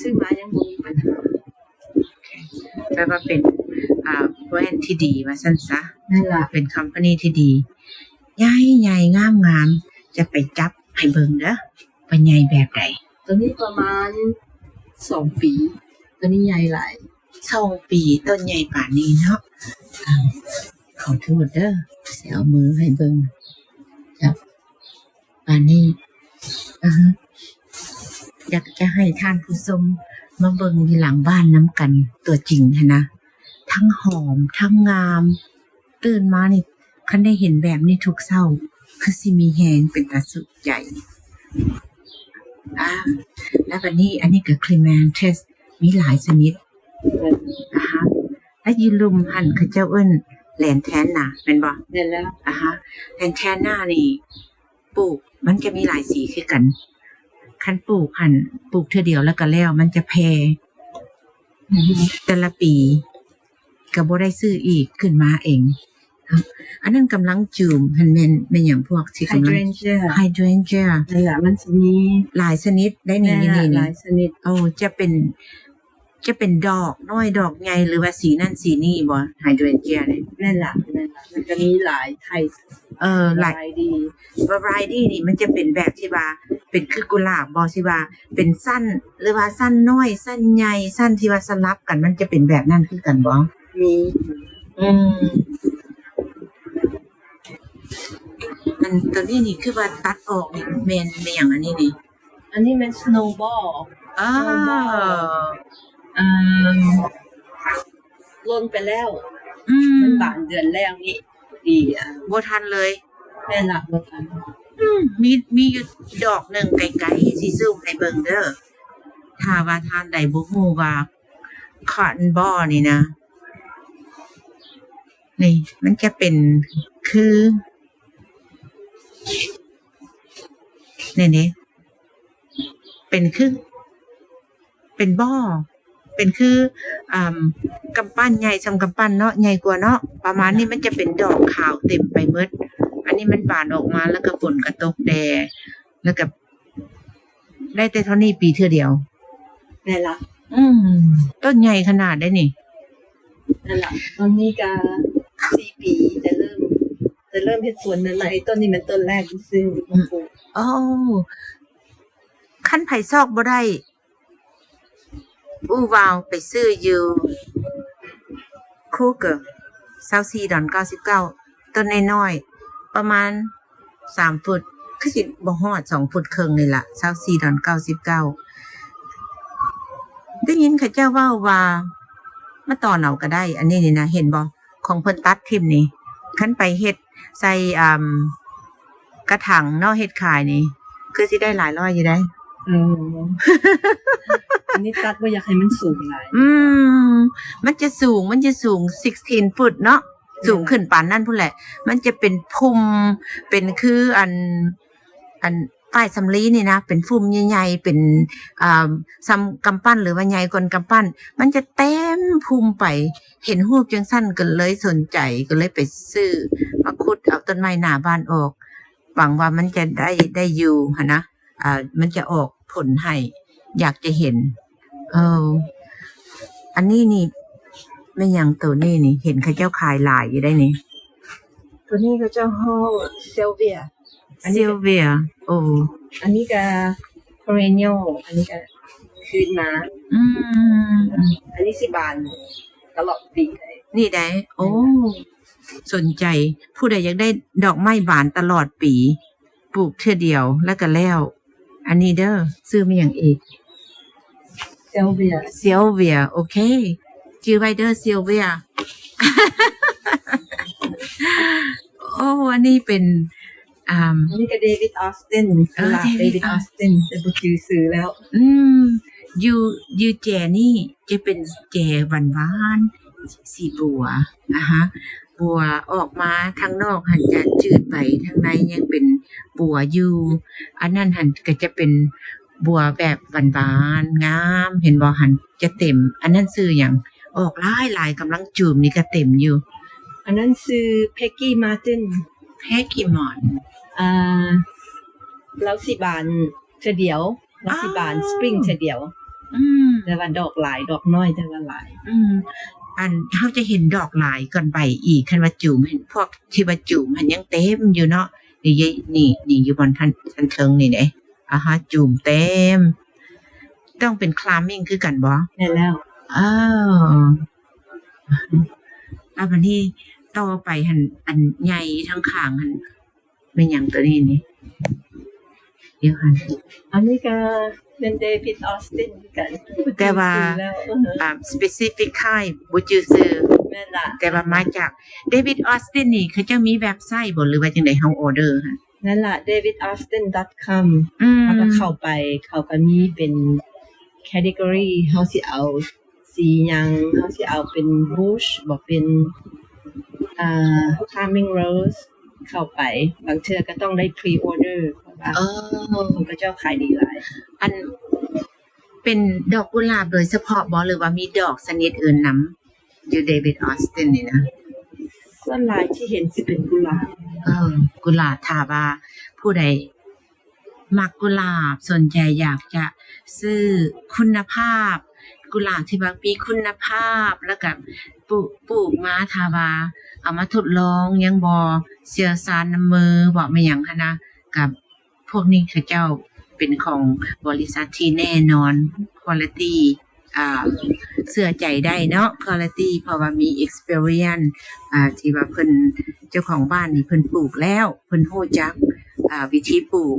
ຊື້ມາຍັງບໍ່ມີບັນຫາ. ແປວ່າເປັນ ອ່າ ແບຣນທີ່ດີວ່າຊັ້ນຊະ. ນັ້ນລະ ເປັນຄອມພານີທີ່ດີ ໃຫຍ່ໆ ງາມໆ ຈະໄປຈັບໃຫ້ເບິ່ງເດີ ວ່າໃຫຍ່ແບບໃດ. ໂຕນີ້ປະມານສອງປີ ໂຕນີ້ໃຫຍ່ຫຼາຍ. ສອງປີ ຕົ້ນໃຫຍ່ປານນີ້ເນາະ. ອ່າ ຂໍໂທດເດີ ຊິເອົາມືໃຫ້ເບິ່ງ ຈັບ ປານນີ້. ອາຮະ ຢາກຈະໃຫ້ທ່ານຜູ້ຊົມມາເບິ່ງຢູ່ຫຼັງບ້ານນຳກັນ ຕົວຈິງຫັ້ນນະ ທັງຫອມ ທັງງາມ. ຕື່ນມານີ້ ຄັນໄດ້ເຫັນແບບນີ້ທຸກເຊົ້າ ຄືຊິມີແຮງ ເປັນຕາສຸກໃຈ. ອາ ແລ້ວບັດນີ້ ອັນນີ້ກໍ clematis ມີຫຼາຍຊະນິດ. ອາຮະ ແລ້ວຢູ່ລຸ່ມຫັ້ນເຂົາເຈົ້າເອີ້ນ lantana ແມ່ນບໍ່? ແມ່ນແລ້ວ. ອາຮະ lantana ນີ້ ປູກ ມັນຈະມີຫຼາຍສີຄືກັນ. ຄັນປູກຫັ້ນ ປູກເທື່ອດຽວແລ້ວກໍແລ້ວ ມັນຈະແຜ່ ອືຮຶ ແຕ່ລະປີກໍບໍ່ໄດ້ຊື້ອີກ ຂຶ້ນມາເອງ. ອັນນັ້ນກຳລັງຈູມຫັ້ນແມ່ນ ແມ່ນຫຍັງພວກທີ່ກຳລັງ hydrangea. Hydrangea ນັ້ນລະ ມັນຊິມີຫຼາຍຊະນິດໄດ໋ນີ້. ແມ່ນລະ ນີ້ ຫຼາຍຊະນິດ. ໂອ້ ຈະເປັນ ຈະເປັນດອກນ້ອຍດອກໃຫຍ່ ຫຼືວ່າສີນັ້ນສີນີ້ບໍ່ ໄຮເດຣນເຈຍນີ້? ແມ່ນລະ ແມ່ນລະ ມັນຈະມີຫຼາຍໄທ ເອີ ຫຼາຍ ວາຣາຍຕີ ວາຣາຍຕີນີ້ມັນຈະເປັນແບບທີ່ວ່າເປັນຄືກຸຫຼາບບໍ່ ທີ່ວ່າເປັນຊັ້ນ ຫຼືວ່າຊັ້ນນ້ອຍ ຊັ້ນໃຫຍ່ ຊັ້ນທີ່ວ່າສະຫຼັບກັນ ມັນຈະເປັນແບບນັ້ນຄືກັນບໍ່? ມີ ອືມ ອັນໂຕນີ້ນີ້ຄືວ່າຕັດອອກນີ້ແມ່ນ ແມ່ນຫຍັງອັນນີ້ນີ້? ອັນນີ້ແມ່ນສະໂນບອລ ອ່າ ສະໂນບອລ ເອີ ຫຼົ່ນໄປແລ້ວ ອືມ ມັນບານເດືອນແລ້ວນີ້ ດີ ອ່າ ບໍ່ທັນເລີຍ ແມ່ນລະ ບໍ່ທັນ ອືມ ມີ ມີຢູ່ດອກໜຶ່ງໄກໆ ຊິຊູມໃຫ້ເບິ່ງເດີ ຖ້າວ່າທ່ານໃດບໍ່ຮູ້ວ່າຄອດເທີນບອລນີ້ນະ ນີ້ ມັນຈະເປັນຄື ນີ້ເດ້ ເປັນຄື ເປັນບໍ່ ເປັນຄື ອາ ກຳປັ້ນ ໃຫຍ່ສ່ຳກຳປັ້ນເນາະ ໃຫຍ່ກວ່າເນາະ ປະມານນີ້ ມັນຈະເປັນດອກຂາວເຕັມໄປໝົດ ອັນນີ້ມັນບານອອກມາ ແລ້ວກໍຝົນກໍຕົກແດ່ ແລ້ວກໍໄດ້ແຕ່ເທົ່ານີ້ປີເທື່ອດຽວ ແມ່ນລະ ອືມ ຕົ້ນໃຫຍ່ຂະໜາດໃດນີ້ ນັ້ນລະ ຕອນນີ້ກໍສີ່ປີ ແຕ່ເລີ່ມ ແຕ່ເລີ່ມເຮັດສວນໃໝ່ໆ ຕົ້ນນີ້ແມ່ນຕົ້ນແລກທີ່ຊື້ມາປູກ ໂອ້ ຄັນໃຜຊອກບໍ່ໄດ້ ອູວາວ ໄປຊື້ຢູ່ຄູເກີ ຊາວສີ່ດອນເກົ້າສິບເກົ້າ ຕົ້ນນ້ອຍໆ ປະມານ ສາມຟຸດ ຄືຊິບໍ່ຮອດສອງຟຸດເຄິ່ງນີ້ລະ ຊາວສີ່ດອນເກົ້າສິບເກົ້າ ໄດ້ຍິນເຂົາເຈົ້າເວົ້າວ່າ ມາຕອນເອົາກໍໄດ້. ອັນນີ້ນີ້ນະ ເຫັນບໍ່? ຂອງເພິ່ນຕັດຖິ້ມນີ້ ຄັນໄປເຮັດໃສ່ ອ່າ ກະຖັງເນາະ ເຮັດຂາຍນີ້ ຄືຊິໄດ້ຫຼາຍຮ້ອຍຢູ່ໄດ໋. ເອີ ອັນນີ້ຕັດບໍ່ຢາກໃຫ້ມັນສູງຫຼາຍ. ອືມ ມັນຈະສູງ ມັນຈະສູງ sixteen foot ເນາະ ສູງຂຶ້ນປານນັ້ນພຸ້ນແຫຼະ. ມັນຈະເປັນພຸ່ມ ເປັນຄືອັນ ອັນ ຝ້າຍສຳລີນີ້ນະ ເປັນຟຸ່ມໃຫຍ່ໆ ເປັນ ອ່າ ສ່ຳກຳປັ້ນ ຫຼືວ່າໃຫຍ່ກວ່າກຳປັ້ນ ມັນຈະເຕັມພຸ່ມໄປ. ເຫັນຮູບຈັ່ງຊັ້ນກໍເລີຍສົນໃຈ ກໍເລີຍໄປຊື້ມາຂຸດເອົາຕົ້ນໄມ້ໜ້າບ້ານອອກ ຫວັງວ່າມັນຈະໄດ້ ໄດ້ຢູ່ຫັ້ນນະ ອ່າ ມັນຈະອອກຜົນໃຫ້ ຢາກຈະເຫັນ. ເອີ ອັນນີ້ນີ້ແມ່ນຫຍັງໂຕນີ້ນີ້? ເຫັນເຂົາເຈົ້າຂາຍຫຼາຍຢູ່ໄດ໋ນີ້. ໂຕນີ້ເຂົາເຈົ້າຮ້ອງ Salvia ອັນນີ້ Salvia ໂອ້ ອັນນີ້ກໍ perennial ອັນນີ້ກໍຄືນມາ. ອືມ ອັນນີ້ຊິບານຕະຫຼອດປີເລີຍນີ້ໄດ໋. ໂອ້ ສົນໃຈ ຜູ້ໃດຢາກໄດ້ດອກໄມ້ບານຕະຫຼອດປີ ປູກເທື່ອດຽວແລ້ວກໍແລ້ວ. ອັນນີ້ເດີ ຊື່ແມ່ນຫຍັງອີກ? Salvia Salvia ໂອເຄ ຈື່ໄວ້ເດີ Salvia. ໂອ້ ອັນນີ້ເປັນ ອ່າ ອັນນີ້ກໍ David Austin ເອີ David Austin ແຕ່ບໍ່ຈື່ຊື່ແລ້ວ. ອືມ ຢູ່ ຢູ່ແຈນີ້ຈະເປັນແຈຫວານໆ ສີບົວ ອາຮະ ບົວອອກມາທາງນອກຫັ້ນຈະຈືດໄປ ທາງໃນຍັງເປັນບົວຢູ່. ອັນນັ້ນຫັ້ນກໍຈະເປັນບົວແບບຫວານໆ ງາມ ເຫັນບໍ່ຫັ້ນ ຈະເຕັມ. ອັນນັ້ນຊື່ຫຍັງ? ອອກຫຼາຍໆ ກຳລັງຈູມນີ້ກໍເຕັມຢູ່. ອັນນັ້ນຊື່ Peggy Martin Peggy Martin ອ່າ ລາວຊິບານເທື່ອດຽວ ລາວຊິບານ Spring ເທື່ອດຽວ. ອືມ ແຕ່ວ່າດອກຫຼາຍ ດອກນ້ອຍແຕ່ວ່າຫຼາຍ. ອືມ ອັນ ເຮົາຈະເຫັນດອກຫຼາຍກ່ອນໃບອີກ ຄັນວ່າຈູມ ເຫັນພວກທີ່ວ່າຈູມຫັ້ນຍັງເຕັມຢູ່ເນາະ. ນີ້ ນີ້ ນີ້ຢູ່ບ່ອນທັນ ທັນເທິງນີ້ເດ້. ອາຮະ ຈູມເຕັມ ຕ້ອງເປັນ climbing ຄືກັນບໍ່? ແມ່ນແລ້ວ. ເອີ ແລ້ວບັດນີ້ຕໍ່ໄປຫັ້ນ ອັນໃຫຍ່ທາງຂ້າງຫັ້ນ ແມ່ນຫຍັງໂຕນີ້ນີ້? ດຽວຫັ້ນ ອັນນີ້ກໍແມ່ນ David Austin ຄືກັນ ແຕ່ວ່າ ອ່າ specific kind ບໍ່ຈື່ຊື່. ແມ່ນລະ ແຕ່ວ່າມາຈາກ David Austin ນີ້ ເຂົາເຈົ້າມີເວັບໄຊບໍ່ ຫຼືວ່າຈັ່ງໃດ ເຮົາ order ຫັ້ນ? ນັ້ນລະ davidaustin.com ອືມ ເຮົາກໍເຂົ້າໄປ ເຂົາກໍມີເປັນ category ເຮົາຊິເອົາ ສີຫຍັງ ເຮົາຊິເອົາເປັນ bush ບໍ່ເປັນ ອ່າ climbing rose ເຂົ້າໄປ ບາງເທື່ອກໍຕ້ອງໄດ້ pre-order ເພາະວ່າ ເອີ ຂອງເຂົາເຈົ້າຂາຍດີຫຼາຍ. ອັນ ເປັນດອກກຸຫຼາບໂດຍສະເພາະບໍ່ ຫຼືວ່າມີດອກຊະນິດອື່ນນຳ ຢູ່ David Austin ນີ້ນະ? ສ່ວນຫຼາຍທີ່ເຫັນຊິເປັນກຸຫຼາບ. ເອີ ກຸຫຼາບ ຖ້າວ່າຜູ້ໃດ ມັກກຸຫຼາບ ສົນໃຈຢາກຈະຊື້ຄຸນນະພາບ ກຸຫຼາບທີ່ວ່າມີຄຸນນະພາບ ແລ້ວກະປູກ ປູກມາ ຖ້າວ່າເອົາມາທົດລອງ ຍັງບໍ່ຊ່ຽວຊານນຳມື ບໍ່ແມ່ນຫຍັງຫັ້ນນະ ກະພວກນີ້ເຂົາເຈົ້າເປັນຂອງບໍລິສັດທີ່ແນ່ນອນ quality ອ່າ ເຊື່ອໃຈໄດ້ເນາະ quality ເພາະວ່າມີ experience ອ່າ ທີ່ວ່າເພິ່ນ ເຈົ້າຂອງບ້ານນີ້ເພິ່ນປູກແລ້ວ ເພິ່ນຮູ້ຈັກ ອ່າ ວິທີປູກ.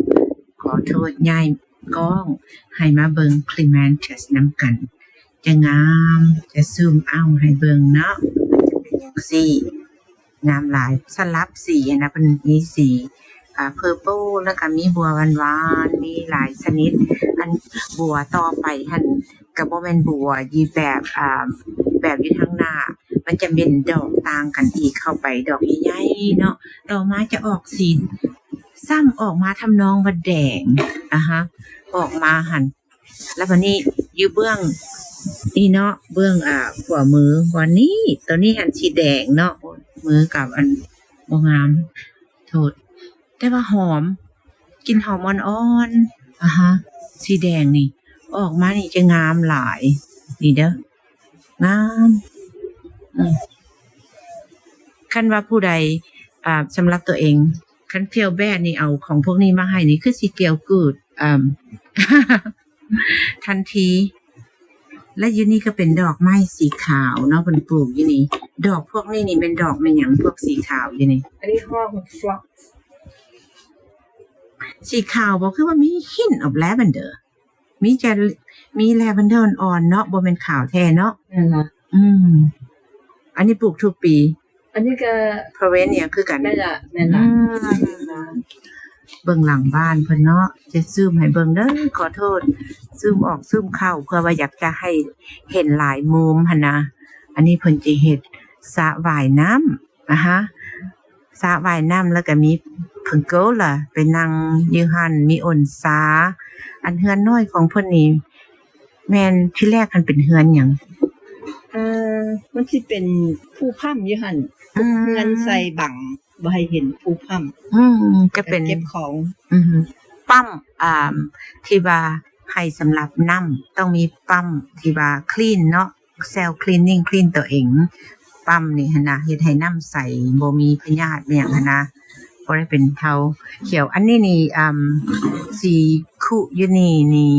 ຂໍໂທດຍ້າຍກ້ອງໃຫ້ມາເບິ່ງ Clementas ນຳກັນ ຈະງາມ ຈະຊູມເອົາໃຫ້ເບິ່ງເນາະ ຈະເປັນຈັ່ງຊີ້ ງາມຫຼາຍ ສະຫຼັບສີນະ ເພິ່ນມີສີ ອ່າ purple ແລ້ວກະມີບົວຫວານໆ ມີຫຼາຍຊະນິດ. ອັນບົວຕໍ່ໄປຫັ້ນ ກະບໍ່ແມ່ນບົວຢູ່ແບບ ອ່າ ແບບຢູ່ທາງໜ້າ ມັນຈະເປັນດອກຕ່າງກັນອີກ ເຂົ້າໄປດອກໃຫຍ່ໆເນາະ ຕໍ່ມາຈະອອກສີ ຊ້ຳອອກມາທຳນອງວ່າແດງ ອາຮະ ອອກມາຫັ້ນ. ແລ້ວບາດນີ້ຢູ່ເບື້ອງນີ້ເນາະ ເບື້ອງ ອ່າ ຂວາມືບ່ອນນີ້ ໂຕນີ້ຫັ້ນສີແດງເນາະ ມືກັບອັນບໍ່ງາມ ໂທດ ແຕ່ວ່າຫອມ ກິ່ນຫອມອ່ອນໆ ອາຮະ ສີແດງນີ້ ອອກມານີ້ຈະງາມຫຼາຍ ນີ້ເດີ ງາມ ອືມ ຄັນວ່າຜູ້ໃດ ອ່າ ສຳລັບຕົວເອງ ຄັນ feel bad ນີ້ ເອົາຂອງພວກນີ້ມາໃຫ້ນີ້ ຄືຊິ feel good ອາ ທັນທີ. ແລະຢູ່ນີ້ກໍເປັນດອກໄມ້ສີຂາວເນາະ ເພິ່ນປູກຢູ່ນີ້. ດອກພວກນີ້ນີ້ແມ່ນດອກແມ່ນຫຍັງ ພວກສີຂາວຢູ່ນີ້? ອັນນີ້ຮ້ອງ phlox ສີຂາວບໍ່? ຄືວ່າມີ hint of lavender. ມີແຕ່ ມີແລເວັນເດີອ່ອນໆເນາະ ບໍ່ແມ່ນຂາວແທ້ເນາະ. ແມ່ນລະ. ອືມ ອັນນີ້ປູກທຸກປີ. ອັນນີ້ກໍ Perennial ຄືກັນ. ແມ່ນລະ ແມ່ນລະ. ອືມ ເບິ່ງຫຼັງບ້ານເພິ່ນເນາະ ຈະຊູມໃຫ້ເບິ່ງເດີ ຂໍໂທດ ຊູມອອກຊູມເຂົ້າ ເພື່ອວ່າຢາກຈະໃຫ້ເຫັນຫຼາຍມຸມຫັ້ນນະ. ອັນນີ້ເພິ່ນຈະເຮັດສະວ່າຍນ້ຳ ອາຮະ ສະວ່າຍນ້ຳ ແລ້ວກໍມີ pergola ໄປນັ່ງຢູ່ຫັ້ນ ມີໂອນຊາ. ອັນເຮືອນນ້ອຍຂອງເພິ່ນນີ້ ແມ່ນທີແລກຫັ້ນເປັນເຮືອນຫຍັງ? ເອີ ມັນຊິເປັນພູພຳຢູ່ຫັ້ນ. ອືມ ເຮືອນໃສ່ບັງ ບໍ່ໃຫ້ເຫັນພູພຳ. ອືມ ຈະເປັນ ເກັບຂອງ. ອືມ ປ້ຳ ອ່າ ທີ່ວ່າໃຫ້ສຳລັບນ້ຳ ຕ້ອງມີປ້ຳທີ່ວ່າ clean ເນາະ self cleaning clean ຕົວເອງ. ປ້ຳນີ້ຫັ້ນນະ ເຮັດໃຫ້ນ້ຳໃສ ບໍ່ມີພະຍາດອີ່ຫຍັງຫັ້ນນະ ບໍ່ໄດ້ເປັນເທົາຂຽວ. ອັນນີ້ນີ້ ອ່າ ສີຄຸຢູ່ນີ້ນີ້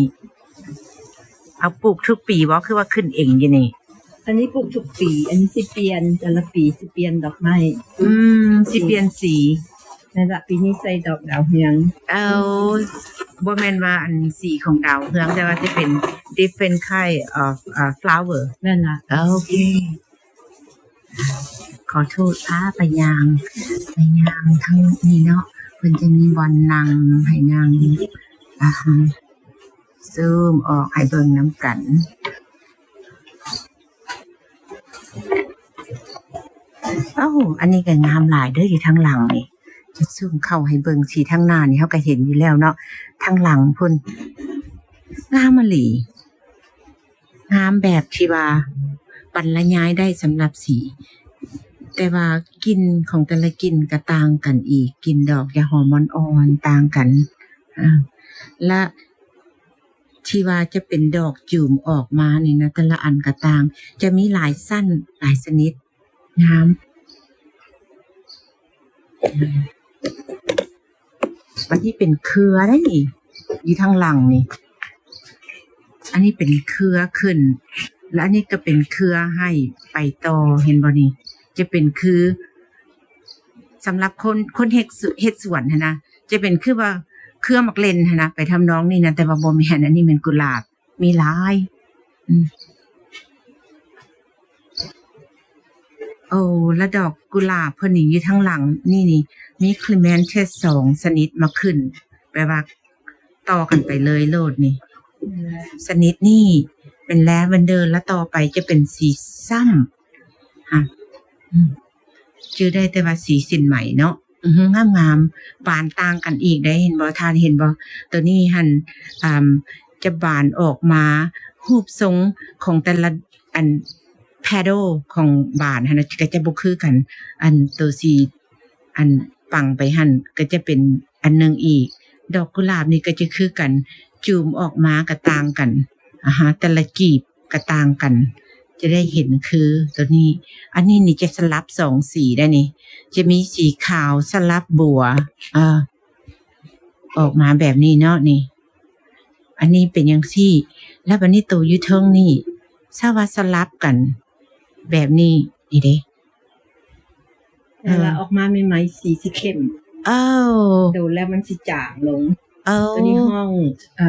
ເອົາປູກທຸກປີບໍ່ ຄືວ່າຂຶ້ນເອງຢູ່ນີ້? ອັນນີ້ປູກທຸກປີ ອັນນີ້ຊິປ່ຽນ ແຕ່ລະປີຊິປ່ຽນດອກໄມ້. ອືມ ຊິປ່ຽນສີ. ແມ່ນລະ ປີນີ້ໃສ່ດອກດາວເຮືອງ. ເອົາ ບໍ່ແມ່ນວ່າອັນສີຂອງດາວເຮືອງ ແຕ່ວ່າຈະເປັນ different kind of, uh, flower. ແມ່ນລະ. ໂອເຄ ຂໍໂທດ ພາໄປຍ່າງ ໄປຍ່າງທາງນີ້ເນາະ ເພິ່ນຈະມີບ່ອນນັ່ງໃຫ້ນັ່ງ. ອາ ຊູມອອກໃຫ້ເບິ່ງນຳກັນ. ເອົ້າ ອັນນີ້ກໍງາມຫຼາຍເດີ ຢູ່ທາງຫຼັງນີ້ ຈະຊູມເຂົ້າໃຫ້ເບິ່ງ. ສີທາງໜ້ານີ້ເຮົາກໍເຫັນຢູ່ແລ້ວເນາະ ທາງຫຼັງພຸ້ນ ງາມອີ່ຫຼີ ງາມແບບທີ່ວ່າບັນລະຍາຍໄດ້ສຳລັບສີ ແຕ່ວ່າກິ່ນຂອງແຕ່ລະກິ່ນກໍຕ່າງກັນອີກ ກິ່ນດອກຢາຫອມອ່ອນໆຕ່າງກັນ. ອາ ແລະ ທີ່ວ່າຈະເປັນດອກຈູມອອກມານີ້ນະ ແຕ່ລະອັນກໍຕ່າງ ຈະມີຫຼາຍຊັ້ນ ຫຼາຍຊະນິດ ງາມ. ບັດນີ້ເປັນເຄືອໄດ໋ນີ້ ຢູ່ທາງຫຼັງນີ້ ອັນນີ້ເປັນເຄືອຂຶ້ນ ແລະ ອັນນີ້ກໍເປັນເຄືອໃຫ້ໄປຕໍ່ ເຫັນບໍ່ນີ້? ຈະເປັນຄື ສຳລັບຄົນ ຄົນເຮັດສ- ເຮັດສວນຫັ້ນນະ ຈະເປັນຄືວ່າເຄືອໝາກເລັ່ນຫັ້ນນະ ໄປທຳນອງນີ້ນະ ແຕ່ວ່າບໍ່ແມ່ນ ອັນນີ້ແມ່ນກຸຫຼາບ ມີຫຼາຍ. ອືມ ໂອ້ ລະດອກກຸຫຼາບເພິ່ນນີ້ຢູ່ທາງຫຼັງນີ້ນີ້ ມີ clematis ສອງຊະນິດມາຂຶ້ນ ແປວ່າຕໍ່ກັນໄປເລີຍໂລດນີ້. ຊະນິດນີ້ເປັນ lavender ລະຕໍ່ໄປຈະເປັນສີຊ້ຳ ອາ ອືມ ຈື່ໄດ້ແຕ່ວ່າສີສິນໄໝເນາະ. ອື ງາມໆ ບານຕ່າງກັນອີກເດ້ ເຫັນບໍ່ ທ່ານເຫັນບໍ່? ໂຕນີ້ຫັ້ນ ອ່າ ຈະບານອອກມາ ຮູບຊົງຂອງແຕ່ລະອັນ petal ຂອງບານຫັ້ນນະ ກໍຈະບໍ່ຄືກັນ. ອັນໂຕສີ ອັນປັງໄປຫັ້ນກໍຈະເປັນອັນໜຶ່ງອີກ. ດອກກຸຫຼາບນີ້ກໍຈະຄືກັນ ຈູມອອກມາກໍຕ່າງກັນ ອາຮະ ແຕ່ລະກີບ ກະຕ່າງກັນ ຈະໄດ້ເຫັນຄືໂຕນີ້. ອັນນີ້ນີ້ຈະສະຫຼັບສອງສີໄດ໋ນີ້ ຈະມີສີຂາວສະຫຼັບບົວ ເອີ ອອກມາແບບນີ້ເນາະນີ້. ອັນນີ້ເປັນຈັ່ງຊີ້ ແລ້ວບັດນີ້ໂຕຢູ່ເທິງນີ້ ຊາວວ່າສະຫຼັບກັນແບບນີ້ ນີ້ເດ້. ເວລາອອກມາໃໝ່ໆ ສີຊິເຂັ້ມ. ໂອ້ ໂດນແລ້ວມັນຊິຈາງລົງ. ໂອ້ ໂຕນີ້ຫ້ອງ ເອີ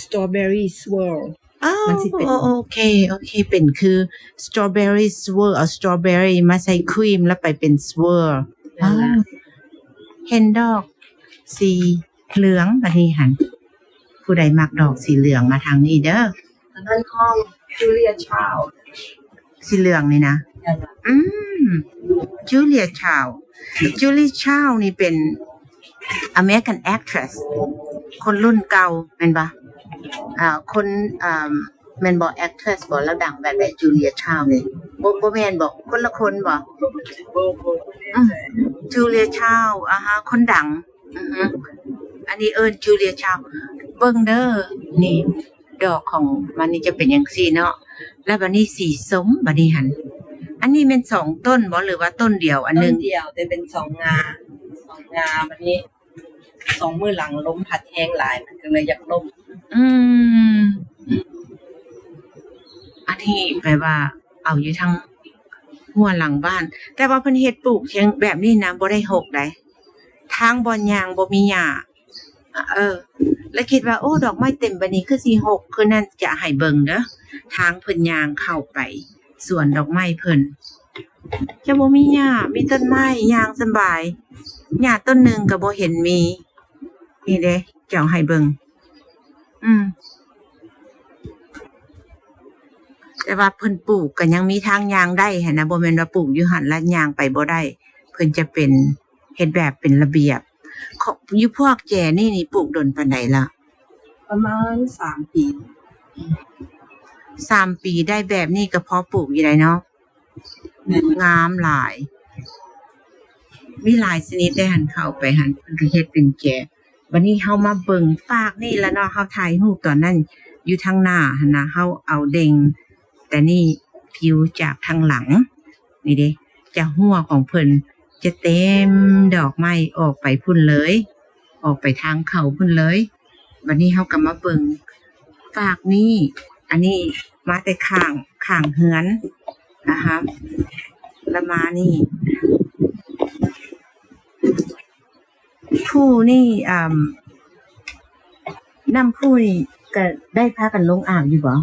strawberry swirl. ໂອ້ ມັນຊິເປັນ ໂອເຄ ໂອເຄ ເປັນຄື strawberry swirl ເອົາ strawberry ມາໃສ່ຄຣີມ ແລ້ວໄປເປັນ swirl. ເຫັນດອກສີ ເຫຼືອງ ອັນນີ້ຫັ້ນ ຜູ້ໃດມັກດອກສີເຫຼືອງມາທາງນີ້ເດີ. ອັນນັ້ນຂອງ Julia Child ສີເຫຼືອງນີ້ນະ. ອືມ Julia Child Julia Child ນີ້ເປັນ American actress ຄົນລຸ້ນເກົ່າແມ່ນບໍ່? ອ່າ ຄົນ ອ່າ ແມ່ນບໍ່ actress ບໍ່? ລາວດັງແບບໃດ Julia Child ນີ້? ບໍ່ ບໍ່ແມ່ນບໍ່? ຄົນລະຄົນບໍ່? ອືມ Julia Child ອາຮະ ຄົນດັງ. ອືຮຶ ອັນນີ້ເອີ້ນ Julia Child. ເບິ່ງເດີ ນີ້ ດອກຂອງມັນນີ້ຈະເປັນຈັ່ງຊີ້ເນາະ ແລ້ວບັດນີ້ສີສົ້ມ ບັດນີ້ຫັ້ນ. ອັນນີ້ແມ່ນສອງຕົ້ນບໍ່ ຫຼືວ່າຕົ້ນດຽວອັນໜຶ່ງ? ຕົ້ນດຽວ ແຕ່ເປັນສອງງາ ສອງງາ. ບັດນີ້ສອງມື້ຫຼັງລົມພັດແຮງຫຼາຍ ມັນກໍເລີຍຢາກລົ້ມ. ອືມ ອັນນີ້ແປວ່າເອົາຢູ່ທາງ ຮົ້ວຫຼັງບ້ານ ແຕ່ວ່າເພິ່ນເຮັດປູກທຽງແບບນີ້ນະ ບໍ່ໄດ້ຮົກໃດ໋ ທາງບ່ອນຍ່າງບໍ່ມີຫຍ້າ. ເອີ ແລະຄິດວ່າ ໂອ້ ດອກໄມ້ເຕັມບາດນີ້ຄືຊິຮົກຄືນັ້ນ. ຈະໃຫ້ເບິ່ງເດີ ທາງເພິ່ນຍ່າງເຂົ້າໄປສວນດອກໄມ້ເພິ່ນ ຈະບໍ່ມີຫຍ້າ ມີຕົ້ນໄມ້ ຍ່າງສະບາຍ. ຫຍ້າຕົ້ນໜຶ່ງກໍບໍ່ເຫັນມີ. ນີ້ເດ້ ເຈົ້າໃຫ້ເບິ່ງ ອືມ ແຕ່ວ່າເພິ່ນປູກກໍຍັງມີທາງຍ່າງໄດ້ຫັ້ນນະ ບໍ່ແມ່ນວ່າປູກຢູ່ຫັ້ນລະຍ່າງໄປບໍ່ໄດ້. ເພິ່ນຈະເປັນ ເຮັດແບບເປັນລະບຽບ. ຂອງ ຢູ່ພວກແຈນີ້ນີ້ປູກດົນປານໃດລະ? ປະມານສາມປີ. ສາມປີໄດ້ແບບນີ້ກໍພໍປູກຢູ່ໄດ໋ເນາະ. ແມ່ນ. ງາມຫຼາຍ. ມີຫຼາຍຊະນິດເດ້ຫັ້ນ ເຂົ້າໄປຫັ້ນ ເພິ່ນກໍເຮັດເປັນແຈ. ບັດນີ້ເຮົາມາເບິ່ງຟາກນີ້ລະເນາະ. ເຮົາຖ່າຍຮູບຕອນນັ້ນຢູ່ທາງໜ້າຫັ້ນນະ ເຮົາເອົາເດັ່ງ ແຕ່ນີ້ວິວຈາກທາງຫຼັງ ນີ້ເດ້ ຈະຮົ້ວຂອງເພິ່ນຈະເຕັມດອກໄມ້ອອກໄປພຸ້ນເລີຍ ອອກໄປທາງເຂົ້າພຸ້ນເລີຍ. ບັດນີ້ເຮົາກໍມາເບິ່ງຟາກນີ້ ອັນນີ້ມາແຕ່ຂ້າງ ຂ້າງເຮືອນນະຄະ ລະມານີ້ ພູນີ້ ອາ ນ້ຳພຸນີ້ກະໄດ້ພາກັນລົງອາບຢູ່ບໍ່?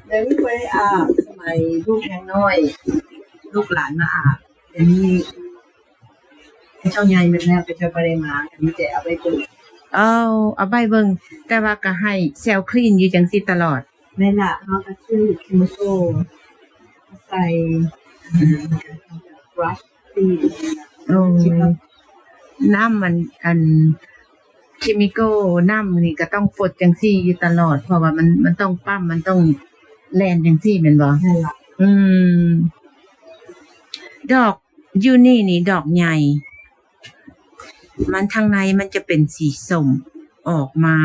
ໄດ້ໄປອາບສະໄໝລູກຍັງນ້ອຍ ລູກຫຼານມາອາບ. ດຽວນີ້ເຂົາເຈົ້າໃຫຍ່ໝົດແລ້ວ ເຂົາເຈົ້າບໍ່ໄດ້ມາ ມີແຕ່ເອົາໄວ້ເບິ່ງ. ເອົາ ເອົາໄວ້ເບິ່ງ ແຕ່ວ່າກະໃຫ້ເຊວຄລີນຢູ່ຈັ່ງຊີ້ຕະຫຼອດ. ແມ່ນລະ ເຮົາກໍຊື້ເຄມີໂກໃສ່ ບຣັຊ ໂອ້ ນ້ຳມັນ ອັນ ເຄມີໂກ ນ້ຳນີ້ກໍຕ້ອງຟົດຈັ່ງຊີ້ຢູ່ຕະຫຼອດ ເພາະວ່າມັນ ມັນຕ້ອງປ້ຳ ມັນຕ້ອງແລ່ນຈັ່ງຊີ້ແມ່ນບໍ່? ແມ່ນລະ. ອືມ ດອກຢູ່ນີ້ນີ້ດອກໃຫຍ່ ມັນທາງໃນມັນຈະເປັນສີສົ້ມອອກມາ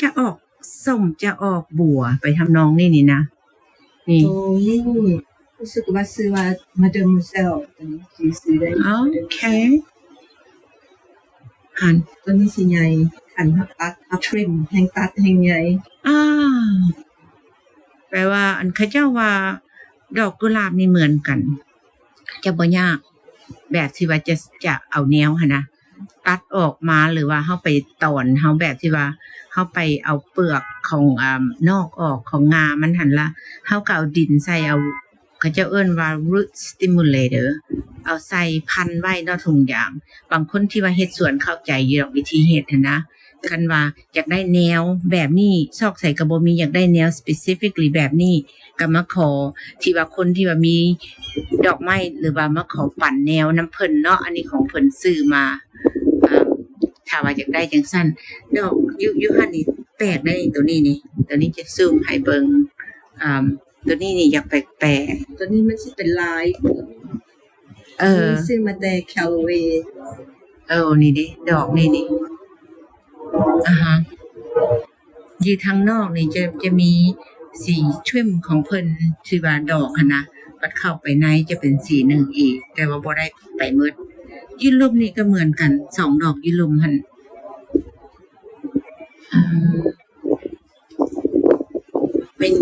ຈະອອກ ສົ້ມຈະອອກບົວໄປທຳນອງນີ້ນີ້ນະ. ນີ້ ໂຕນີ້ຮູ້ສຶກວ່າຊື່ວ່າ Mademoiselle ຕົວນີ້ຊື່ ຊື່ໄດ້. ໂອເຄ ຫັ້ນ ຕົວນີ້ຊິໃຫຍ່ ຄັນເຮົາຕັດ ເຮົາທຣິມ ແຮ່ງຕັດແຮ່ງໃຫຍ່. ອາ ແປວ່າ ອັນ ເຂົາເຈົ້າວ່າດອກກຸຫຼາບນີ້ເໝືອນກັນ ຈະບໍ່ຍາກ ແບບທີ່ວ່າຈະ ຈະເອົາແນວຫັ້ນນະ ຕັດອອກມາ ຫຼືວ່າເຮົາໄປຕອນ ເຮົາແບບທີ່ວ່າເຮົາໄປເອົາເປືອກຂອງ ອາ ນອກອອກ ຂອງງ່າມັນຫັ້ນລະ ເຮົາກໍເອົາດິນໃສ່ ເອົາ ເຂົາເຈົ້າເອີ້ນວ່າ root stimulator ເອົາໃສ່ພັນໄວ້ເນາະ ຖົງຢາງ. ບາງຄົນທີ່ວ່າເຮັດສວນເຂົ້າໃຈຢູ່ດອກ ວິທີເຮັດຫັ້ນນະ. ຄັນວ່າຢາກໄດ້ແນວແບບນີ້ ຊອກໃສກໍບໍ່ມີ ຢາກໄດ້ແນວ specifically ແບບນີ້ ກໍມາຂໍທີ່ວ່າຄົນທີ່ວ່າມີດອກໄມ້ ຫຼືວ່າມາຂໍປັນແນວນຳເພິ່ນເນາະ. ອັນນີ້ຂອງເພິ່ນຊື້ມາ ເອີ ຖ້າວ່າຢາກໄດ້ຈັ່ງຊັ້ນ. ດອກຢູ່ ຢູ່ຫັ້ນນີ້ແປກໄດ໋ ໂຕນີ້ນີ້ ໂຕນີ້ຈະຊູມໃຫ້ເບິ່ງ. ອາ ໂຕນີ້ນີ້ຢາກແປກໆ ໂຕນີ້ມັນຊິເປັນລາຍ ເອີ ນີ້ຊື້ມາແຕ່ Callaway. ເອີ ນີ້ເດ້ ດອກນີ້ນີ້ ອາຮະ ຢູ່ທາງນອກນີ້ຈະ ຈະມີສີທຣິມຂອງເພິ່ນ ທີ່ວ່າດອກຫັ້ນນະ ບັດເຂົ້າໄປໃນຈະເປັນສີໜຶ່ງອີກ ແຕ່ວ່າບໍ່ໄດ້ໄປໝົດ. ຢູ່ລຸ່ມນີ້ກໍເໝືອນກັນ ສອງດອກຢູ່ລຸ່ມຫັ້ນ. ອືມ ເປັນ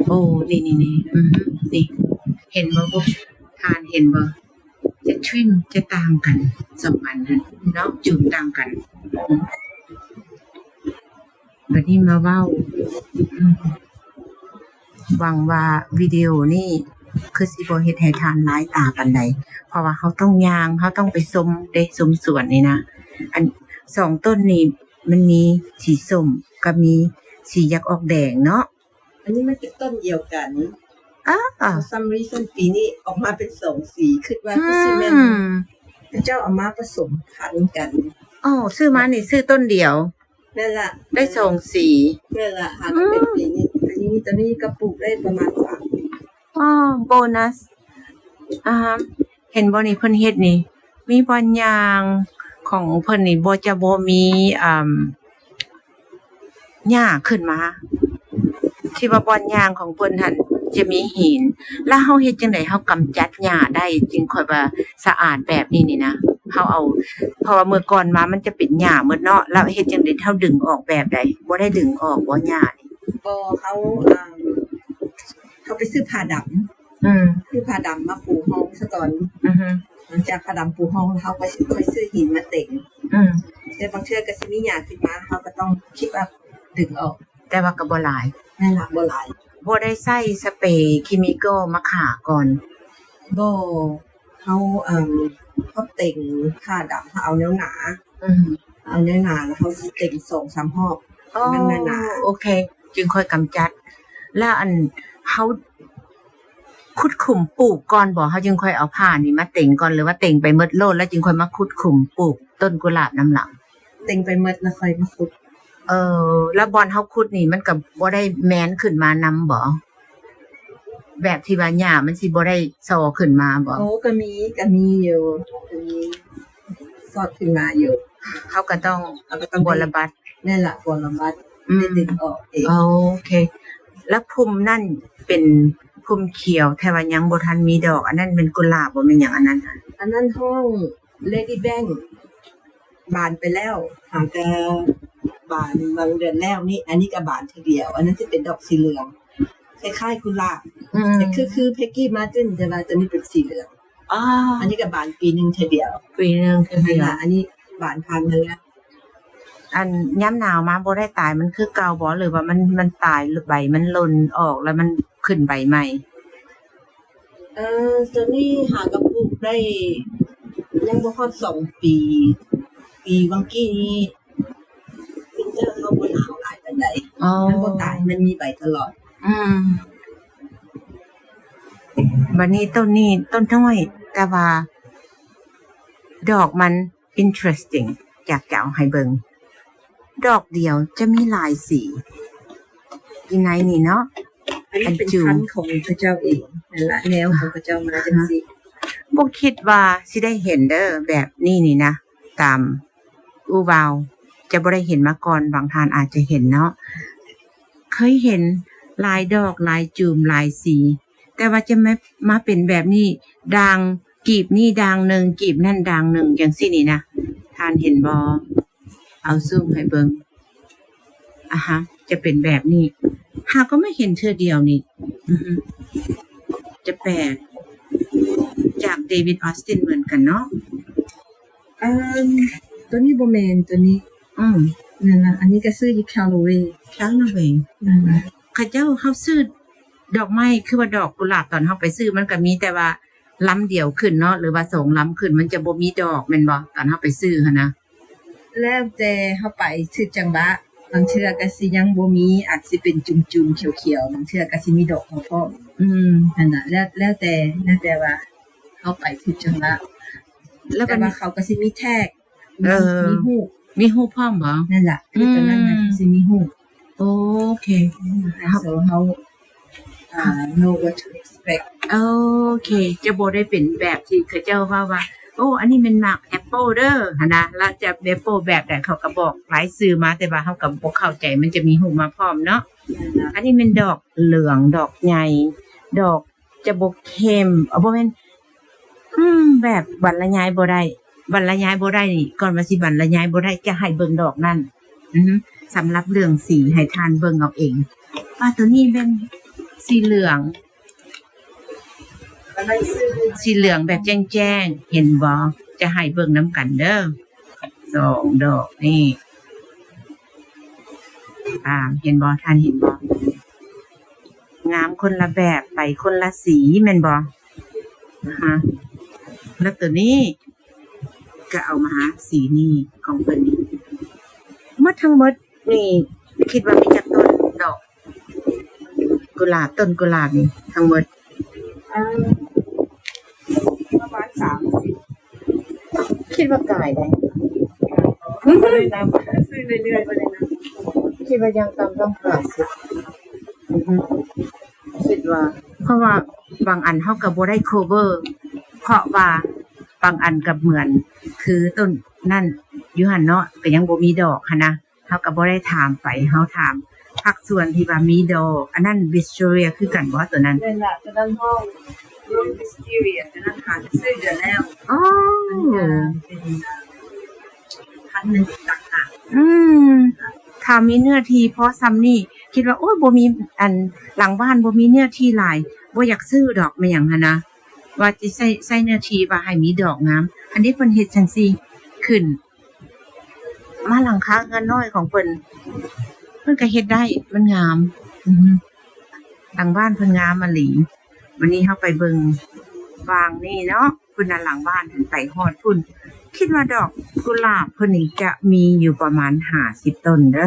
ໂອ້ ນີ້ໆໆ ອືຮຶ ນີ້ ເຫັນບໍ່ພວກທ່ານ ເຫັນບໍ່? ຈະທຣິມຈະຕ່າງກັນ ສອງອັນຫັ້ນເນາະ ຈູມຕ່າງກັນ. ອືມ ບັດນີ້ມາເວົ້າ ອືມ ຫວັງວ່າວິດີໂອນີ້ຄືຊິບໍ່ເຮັດໃຫ້ທ່ານລາຍຕາປານໃດ ເພາະວ່າເຮົາຕ້ອງຍ່າງ ເຮົາຕ້ອງໄປຊົມເດ້ ຊົມສວນນີ້ນະ. ອັນສອງຕົ້ນນີ້ມັນມີສີສົ້ມກັບມີສີຢາກອອກແດງເນາະ. ອັນນີ້ມັນເປັນຕົ້ນດຽວກັນ. ອາ For some reason ປີນີ້ອອກມາເປັນສອງສີ ຄິດວ່າຄືຊິແມ່ນ ອືມ ເຂົາເຈົ້າເອົາມາປະສົມພັນກັນ. ອໍ ຊື້ມານີ້ຊື້ຕົ້ນດຽວ. ແມ່ນລະ ໄດ້ສອງສີ. ແມ່ນລະ ຫາກະເປັນ ອືມ ປີນີ້ ອັນນີ້ ຕອນນີ້ກໍປູກໄດ້ປະມານສາມປີ. ອໍ ໂບນັສ ອາ ເຫັນບໍ່ນີ້ ເພິ່ນເຮັດນີ້ ມີບ່ອນຍ່າງຂອງເພິ່ນນີ້ ບໍ່ ຈະບໍ່ມີ ອາ ຫຍ້າຂຶ້ນມາ ທີ່ວ່າບ່ອນຍ່າງຂອງເພິ່ນຫັ້ນຈະມີຫີນ. ແລ້ວເຮົາເຮັດຈັ່ງໃດເຮົາກຳຈັດຫຍ້າໄດ້ ຈຶ່ງຄ່ອຍວ່າສະອາດແບບນີ້ນີ້ນະ? ເຮົາເອົາ ເພາະວ່າເມື່ອກ່ອນມາມັນຈະເປັນຫຍ້າໝົດເນາະ ແລ້ວເຮັດຈັ່ງໃດເຮົາດຶງອອກແບບໃດ? ບໍ່ໄດ້ດຶງອອກບໍ່ຫຍ້ານີ້? ບໍ່ ເຮົາ ເຮົາໄປຊື້ຜ້າດຳ ອືມ ຊື້ຜ້າດຳມາປູຮອງສະກ່ອນ ອືຮຶ ຫຼັງຈາກຜ້າດຳປູຫ້ອງແລ້ວ ເຮົາກໍຊິຄ່ອຍຊື້ຫີນມາເຕັງ. ອືມ ແຕ່ບາງເທື່ອກໍຊິມີຫຍ້າຂຶ້ນມາ ເຮົາກໍຕ້ອງຄິດວ່າດຶງອອກ. ແຕ່ວ່າກໍບໍ່ຫຼາຍ. ນັ້ນລະ ບໍ່ຫຼາຍ. ບໍ່ໄດ້ໃຊ້ສະເປຄີມີໂກມາຂ້າກ່ອນ? ບໍ່. ເຮົາ ເອີ່ມ ເຮົາເຕັງຜ້າດຳ ເຮົາເອົາແນວໜາ. ອືມ ເອົາແນວໜາ ແລ້ວເຮົາຊິເຕັງສອງສາມຮອບ. ອໍ ໃຫ້ມັນໜາໆ. ໂອເຄ ຈຶ່ງຄ່ອຍກຳຈັດ. ແລ້ວອັນ ເຮົາຂຸດຂຸມປູກກ່ອນບໍ? ເຮົາຈຶ່ງຄ່ອຍເອົາຜ້ານີ້ມາເຕັງກ່ອນ ຫຼືວ່າເຕັງໄປໝົດໂລດ ແລ້ວຈຶ່ງຄ່ອຍມາຂຸດຂຸມປູກຕົ້ນກຸຫຼາບນຳຫຼັງ? ເຕັງໄປໝົດ ແລ້ວຄ່ອຍມາຂຸດ. ເອີ ແລ້ວບ່ອນເຮົາຂຸດນີ້ ມັນກໍບໍ່ໄດ້ແມນຂຶ້ນມານຳບໍ? ແບບທີ່ວ່າຫຍ້າມັນຊິບໍ່ໄດ້ຊໍຂຶ້ນມາບໍ? ໂອ້ ກໍມີ ກໍມີຢູ່ ກໍມີຊອດຂຶ້ນມາຢູ່. ເຮົາກໍຕ້ອງ ເຮົາກໍຕ້ອງບົວລະບັດ. ນັ້ນລະ ບົວລະບັດ. ອືມ ໄດ້ດຶງອອກເອງ. ໂອເຄ ແລ້ວພຸມນັ້ນເປັນພຸມຂຽວ ແຕ່ວ່າຍັງບໍ່ທັນມີດອກ. ອັນນັ້ນແມ່ນກຸຫຼາບບໍ່? ແມ່ນຫຍັງອັນນັ້ນຫັ້ນ? ອັນນັ້ນຮ້ອງ Lady Bank ບານໄປແລ້ວ ຫາກະບານບາງເດືອນແລ້ວນີ້. ອັນນີ້ກະບານເທື່ອດຽວ. ອັນນັ້ນຊິເປັນດອກສີເຫຼືອງ ຄ້າຍໆກຸຫຼາບ. ອືມ ຄື ຄື Peggy Martin ແຕ່ວ່າຕົວນີ້ເປັນສີເຫຼືອງ. ອໍ ອັນນີ້ກະບານປີໜຶ່ງເທື່ອດຽວ. ປີໜຶ່ງເທື່ອດຽວ. ອັນນີ້ບານຜ່ານມາແລ້ວ. ອັນຍາມໜາວມາບໍ່ໄດ້ຕາຍ ມັນຄືເກົ່າບໍ່ ຫຼືວ່າມັນ ມັນຕາຍ ໃບມັນຫຼົ່ນອອກ ແລ້ວມັນຂຶ້ນໃບໃໝ່? ເອີ ຕົວນີ້ຫາກະປູກໄດ້ຍັງບໍ່ຮອດສອງປີ. ປີຫວ່າງກີ້ນີ້ ວິນເຕີເຮົາບໍ່ໜາວຫຼາຍປານໃດ. ອໍ ມັນບໍ່ຕາຍ ມັນມີໃບຕະຫຼອດ. ອືມ ບາດນີ້ຕົ້ນນີ້ ຕົ້ນນ້ອຍ ແຕ່ວ່າດອກມັນ interesting ຢາກຈະເອົາໃຫ້ເບິ່ງ. ດອກດຽວຈະມີຫຼາຍສີຢູ່ໃນນີ້ເນາະ. ອັນນີ້ເປັນພັນຂອງເຂົາເຈົ້າເອງ. ນັ້ນລະ ແນວຂອງເຂົາເຈົ້າມາຈັ່ງຊີ້. ບໍ່ຄິດວ່າຊິໄດ້ເຫັນເດີ ແບບນີ້ນີ້ນະ ຕາມ ອູວາວ ຈະບໍ່ໄດ້ເຫັນມາກ່ອນ. ບາງທ່ານອາດຈະເຫັນເນາະ ເຄີຍເຫັນຫຼາຍດອກ ຫຼາຍຈູມ ຫຼາຍສີ ແຕ່ວ່າຈະມາ ມາເປັນແບບນີ້ ດ່າງ ກີບນີ້ດ່າງໜຶ່ງ ກີບນັ້ນດ່າງໜຶ່ງ ຈັ່ງຊີ້ນີ້ນະ. ທ່ານເຫັນບໍ່? ເອົາຊູມໃຫ້ເບິ່ງ. ອາຮະ ຈະເປັນແບບນີ້. ຫາກໍມາເຫັນເທື່ອດຽວນີ້. ອືຮຶ ຈະແປກ ຈາກ David Austin ເໝືອນກັນເນາະ. ເອີ ຕົວນີ້ບໍ່ແມ່ນ ຕົວນີ້ ອືມ ນັ້ນລະ. ອັນນີ້ກໍຊື້ຢູ່ Callaway. Callaway ນັ້ນລະ. ເຂົາເຈົ້າ ເຮົາຊື້ດອກໄມ້ ຄືວ່າດອກກຸຫຼາບ ຕອນເຮົາໄປຊື້ ມັນກໍມີແຕ່ວ່າລຳດຽວຂຶ້ນເນາະ ຫຼືວ່າສອງລຳຂຶ້ນ ມັນຈະບໍ່ມີດອກແມ່ນບໍ່ ຕອນເຮົາໄປຊື້ຫັ້ນນະ? ແລ້ວແຕ່ເຮົາໄປຖືກຈັງຫວະ. ບາງເທື່ອກໍຊິຍັງບໍ່ມີ ອາດຊິເປັນຈຸ່ມໆຂຽວໆ ບາງເທື່ອກໍຊິມີດອກມາພ້ອມ. ອືມ ຫັ້ນນະ ແລ້ວ ແລ້ວແຕ່ ແລ້ວແຕ່ວ່າເຮົາໄປຖືກຈັງຫວະ. ແລ້ວ ແຕ່ວ່າເຂົາກໍຊິມີແທັກ ເອີ ມີຮູບ ມີຮູບພ້ອມບໍ? ນັ້ນລະ ຄືຕົວນັ້ນນະ ອືມ ຊິມີຮູບ. ໂອເຄ ເຮົາ ເຮົາ ອ່າ know what to expect. ໂອເຄ ຈະບໍ່ໄດ້ເປັນແບບທີ່ເຂົາເຈົ້າເວົ້າວ່າ ໂອ້ ອັນນີ້ແມ່ນໝາກແອັບເປິ້ນເດີ ຫັ້ນນະ. ລະຈະແອັບເປິ້ນແບບໃດ ເຂົາກໍບອກລາຍຊື່ມາ ແຕ່ວ່າເຮົາກໍບໍ່ເຂົ້າໃຈ ມັນຈະມີຮູບມາພ້ອມເນາະ. ອັນນີ້ແມ່ນດອກເຫຼືອງ ດອກໃຫຍ່ ດອກຈະບໍ່ເຂັ້ມ ເອົາ ບໍ່ແມ່ນ ອືມ ແບບບັນລະຍາຍບໍ່ໄດ້ ບັນລະຍາຍບໍ່ໄດ້ນີ້ ກ່ອນວ່າຊິບັນລະຍາຍບໍ່ໄດ້ ຈະໃຫ້ເບິ່ງດອກນັ້ນ. ອືຮຶ ສຳລັບເລື່ອງສີໃຫ້ທ່ານເບິ່ງເອົາເອງ ວ່າໂຕນີ້ແມ່ນສີເຫຼືອງ ສີເຫຼືອງແບບແຈ້ງໆ ເຫັນບໍ່? ຈະໃຫ້ເບິ່ງນຳກັນເດີ ສອງດອກນີ້. ອາ ເຫັນບໍ່? ທ່ານເຫັນບໍ່? ງາມຄົນລະແບບ ໄປຄົນລະສີແມ່ນບໍ່? ອາຮະ ແລ້ວໂຕນີ້ກໍເອົາມາຫາສີນີ້ຂອງເພິ່ນນີ້ ໝົດທັງໝົດນີ້ ຄິດວ່າມີຈັກຕົ້ນດອກກຸຫຼາບ ຕົ້ນກຸຫຼາບນີ້ທັງໝົດ? ເອີ ປະມານສາມສິບ. ຄິດວ່າກາຍໄດ໋. ບໍ່ໄດ້ນັບ ຊື້ເລື້ອຍໆ ບໍ່ໄດ້ນັບ. ຄິດວ່າຢ່າງຕ່ຳຕ້ອງຫ້າສິບ. ອືຮຶ ຄິດວ່າ ເພາະວ່າບາງອັນເຮົາກໍບໍ່ໄດ້ cover ເພາະວ່າບາງອັນກໍເໝືອນຄືຕົ້ນນັ້ນຢູ່ຫັ້ນເນາະ ກໍຍັງບໍ່ມີດອກຫັ້ນນະ. ເຮົາກໍບໍ່ໄດ້ຖາມໄປ ເຮົາຖາມພາກສ່ວນທີ່ວ່າມີດອກ. ອັນນັ້ນ wisteria ຄືກັນບໍ່ ໂຕນັ້ນ? ແມ່ນລະ ໂຕນັ້ນຫ້ອງ room wisteria ໂຕນັ້ນຫາຊື້ເດືອນແລ້ວ. ອໍ ອັນນີ້ກໍເປັນພັນໜຶ່ງອີກຕ່າງຫາກ. ອືມ ຖ້າມີເນື້ອທີ່ພໍສ່ຳນີ້ ຄິດວ່າ ໂອ້ຍ ບໍ່ມີ ອັນ ຫຼັງບ້ານບໍ່ມີເນື້ອທີ່ຫຼາຍ ບໍ່ຢາກຊື້ດອກ ແມ່ນຫຍັງຫັ້ນນະ. ວ່າຊິໃຊ້ ໃຊ້ເນື້ອທີ່ວ່າໃຫ້ມີດອກງາມ. ອັນນີ້ເພິ່ນເຮັດຈັ່ງຊີ້ຂຶ້ນ ມາຫຼັງຄາເຮືອນນ້ອຍຂອງເພິ່ນ ເພິ່ນກໍເຮັດໄດ້ ມັນງາມ. ອື ຫຼັງບ້ານເພິ່ນງາມອີ່ຫຼີ. ວັນນີ້ເຮົາໄປເບິ່ງຫວ່າງນີ້ເນາະ ພຸ້ນນະ ຫຼັງບ້ານເພິ່ນໄປຮອດພຸ້ນ. ຄິດວ່າດອກກຸຫຼາບເພິ່ນນີ້ຈະມີຢູ່ປະມານຫ້າສິບຕົ້ນເດີ.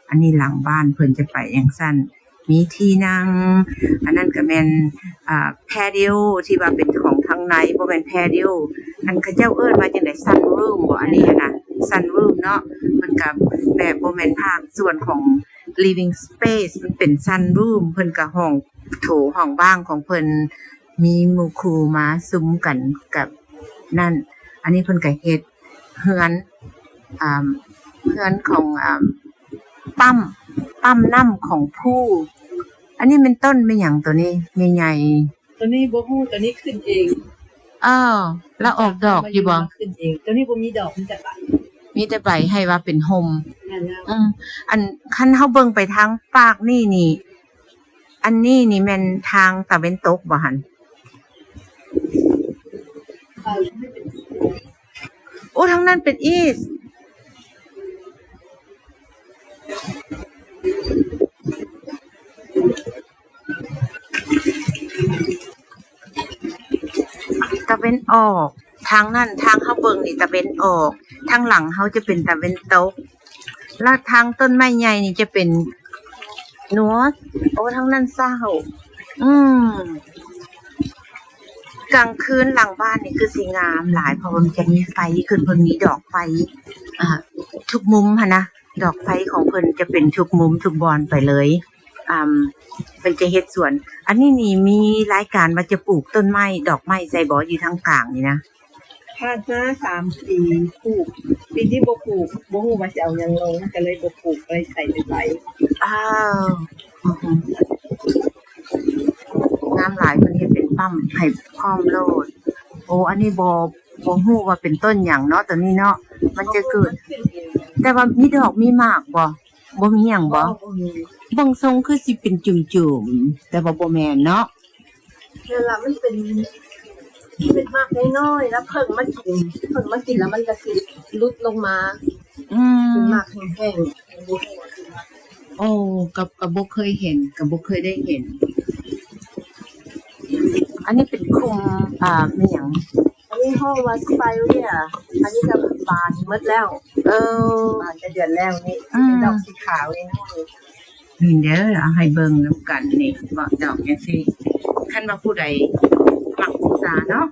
ອັນນີ້ຫຼັງບ້ານເພິ່ນຈະໄປຈັ່ງຊັ້ນ ມີທີ່ນັ່ງ. ອັນນັ້ນກໍແມ່ນ ອ່າ patio ທີ່ວ່າເປັນຂອງທາງໃນ ບໍ່ແມ່ນ patio ອັນເຂົາເຈົ້າເອີ້ນວ່າຈັ່ງໃດ sunroom ບໍ່? ອັນນີ້ຫັ້ນນະ sunroom ເນາະ. ເພິ່ນກໍແບບບໍ່ແມ່ນພາກສ່ວນຂອງ living space ມັນເປັນ sunroom ເພິ່ນກໍຫ້ອງໂຖຫ້ອງວ່າງຂອງເພິ່ນ ມີໝູ່ຄູ່ມາຊຸມກັນກັບນັ້ນ. ອັນນີ້ເພິ່ນກໍເຮັດເຮືອນ ອ່າ ເຮືອນຂອງ ອ່າ ປ້ຳ ປ້ຳນ້ຳຂອງພູ. ອັນນີ້ແມ່ນຕົ້ນແມ່ນຫຍັງໂຕນີ້ໃຫຍ່ໆ? ໂຕນີ້ບໍ່ຮູ້ ໂຕນີ້ຂຶ້ນເອງ. ເອີ ລະອອກດອກຢູ່ບໍ່? ຂຶ້ນເອງ. ໂຕນີ້ບໍ່ມີດອກ ມີແຕ່ໃບ ມີແຕ່ໃບໃຫ້ວ່າເປັນຮົ່ມ. ແມ່ນແລ້ວ. ອື ອັນຄັນເຮົາເບິ່ງໄປທາງຟາກນີ້ນີ້ ອັນນີ້ນີ້ແມ່ນທາງຕາເວັນຕົກບໍ່ຫັ້ນ? ໂອ້ ທາງນັ້ນເປັນ east ຕາເວັນອອກ. ທາງນັ້ນ ທາງເຮົາເບິ່ງນີ້ຕາເວັນອອກ ທາງຫຼັງເຮົາຈະເປັນຕາເວັນຕົກ ລະທາງຕົ້ນໄມ້ໃຫຍ່ນີ້ຈະເປັນ north. ໂອ້ ທາງນັ້ນ south. ອືມ ກາງຄືນຫຼັງບ້ານນີ້ຄືຊິງາມຫຼາຍ ເພາະວ່າມັນຈະມີໄຟຂຶ້ນ ເພິ່ນມີດອກໄຟ ອ່າ ທຸກມຸມຫັ້ນນະ. ດອກໄຟຂອງເພິ່ນຈະເປັນທຸກມຸມທຸກບ່ອນໄປເລີຍ. ອ່າ ເພິ່ນຈະເຮັດສວນ. ອັນນີ້ນີ້ມີລາຍການວ່າຈະປູກຕົ້ນໄມ້ ດອກໄມ້ໃສ່ບໍ່ ຢູ່ທາງກາງນີ້ນະ? ຜ່ານມາສາມປີປູກ ປີນີ້ບໍ່ປູກ ບໍ່ຮູ້ວ່າຊິເອົາຫຍັງລົງ ກໍເລີຍບໍ່ປູກ ເລີຍໃສ່ແຕ່ໃບ. ອ້າວ ອື ງາມຫຼາຍ ເພິ່ນເຮັດເປັນປ້ຳໃຫ້ພ້ອມໂລດ. ໂອ້ ອັນນີ້ບໍ່ ບໍ່ຮູ້ວ່າເປັນຕົ້ນຫຍັງເນາະ ໂຕນີ້ເນາະ ມັນຈະເກີດ. ແຕ່ວ່າມີດອກມີໝາກບໍ່? ບໍ່ມີຫຍັງບໍ່? ບໍ່ ບໍ່ມີ. ເບິ່ງຊົງຄືຊິເປັນຈຸ່ມໆ ແຕ່ວ່າບໍ່ແມ່ນເນາະ. ແມ່ນລະ ມັນເປັນ ເປັນໝາກນ້ອຍໆ ລະເຜິ້ງມາກິນ ເຜິ້ງມາກິນລະມັນກະຊິຫຼຸດລົງມາ. ອືມ ເປັນໝາກແຫ້ງໆ. ໂອ້ ກໍ ກໍບໍ່ເຄີຍເຫັນ ກໍບໍ່ເຄີຍໄດ້ເຫັນ. ອັນນີ້ເປັນຄຸມ ອ່າ ແມ່ນຫຍັງ? ອັນນີ້ຮ້ອງວ່າ Spirea. ອັນນີ້ກໍບານໝົດແລ້ວ. ເອີ ບານຈະເດືອນແລ້ວນີ້. ອືມ ເປັນດອກສີຂາວນ້ອຍໆ. ນີ້ເດີ ເອົາໃຫ້ເບິ່ງນຳກັນນີ້ ເບາະດອກຈັ່ງຊີ້. ຄັນວ່າຜູ້ໃດມັກພູຊາເນາະ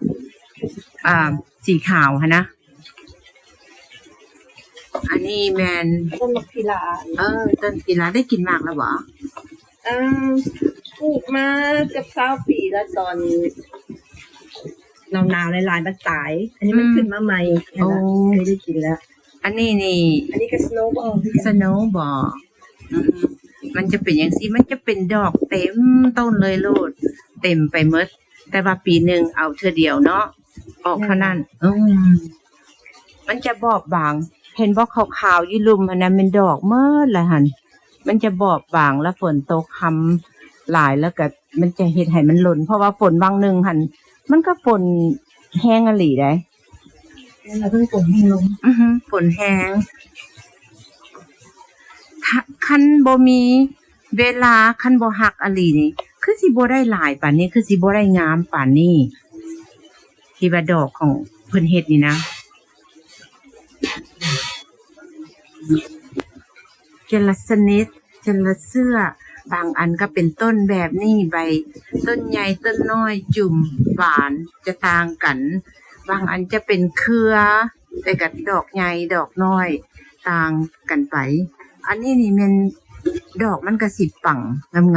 ອ່າ ສີຂາວຫັ້ນນະ. ອັນນີ້ແມ່ນຕົ້ນໝາກພີລາ. ເອີ ຕົ້ນພີລາ ໄດ້ກິນໝາກແລ້ວບໍ່? ເອີ ປູກມາເກືອບຊາວປີແລ້ວ ຕອນໜາວໆຫຼາຍໆມັນຕາຍ. ອັນນີ້ມັນ ອືມ ຂຶ້ນມາໃໝ່. ໂອ້ ເຄີຍໄດ້ກິນແລ້ວ. ອັນນີ້ນີ້ ອັນນີ້ກໍ Snowball ຄືກັນ. Snowball. ອືມ ມັນຈະເປັນຈັ່ງຊີ້ ມັນຈະເປັນດອກເຕັມຕົ້ນເລີຍໂລດ ເຕັມໄປໝົດ. ແຕ່ວ່າປີໜຶ່ງເອົາເທື່ອດຽວເນາະ ອອກເທົ່ານັ້ນ. ອືມ ມັນຈະບອບບາງ ເຫັນບໍ່ ຂາວໆຢູ່ລຸ່ມຫັ້ນນະ ແມ່ນດອກໝົດລະຫັ້ນ. ມັນຈະບອບບາງ ລະຝົນຕົກຮຳຫຼາຍ ລະກະມັນຈະເຮັດໃຫ້ມັນຫຼົ່ນ ເພາະວ່າຝົນຫວ່າງໜຶ່ງຫັ້ນ ມັນກະຝົນແຮງອີ່ຫຼີໃດ. ແມ່ນລະ ເພິ່ງຝົນແຮງລົງ. ອືຮຶ ຝົນແຮງ. ຄັນ ຄັນບໍ່ມີເວລາ ຄັນບໍ່ຮັກອີ່ຫຼີນີ້ ຄືຊິບໍ່ໄດ້ຫຼາຍປານນີ້ ຄືຊິບໍ່ໄດ້ງາມປານນີ້ ທີ່ວ່າດອກຂອງເພິ່ນເຮັດນີ້ນະ. ເຈລາຊະນິດ ເຈລາເຊື້ອ ບາງອັນກໍເປັນຕົ້ນແບບນີ້ ໃບຕົ້ນໃຫຍ່ຕົ້ນນ້ອຍ ຈຸ່ມ ຫວານຈະຕ່າງກັນ. ບາງອັນຈະເປັນເຄືອ ແຕ່ກໍດອກໃຫຍ່ດອກນ້ອຍຕ່າງກັນໄປ. ອັນນີ້ນີ້ແມ່ນດອກມັນກະຊິປັງ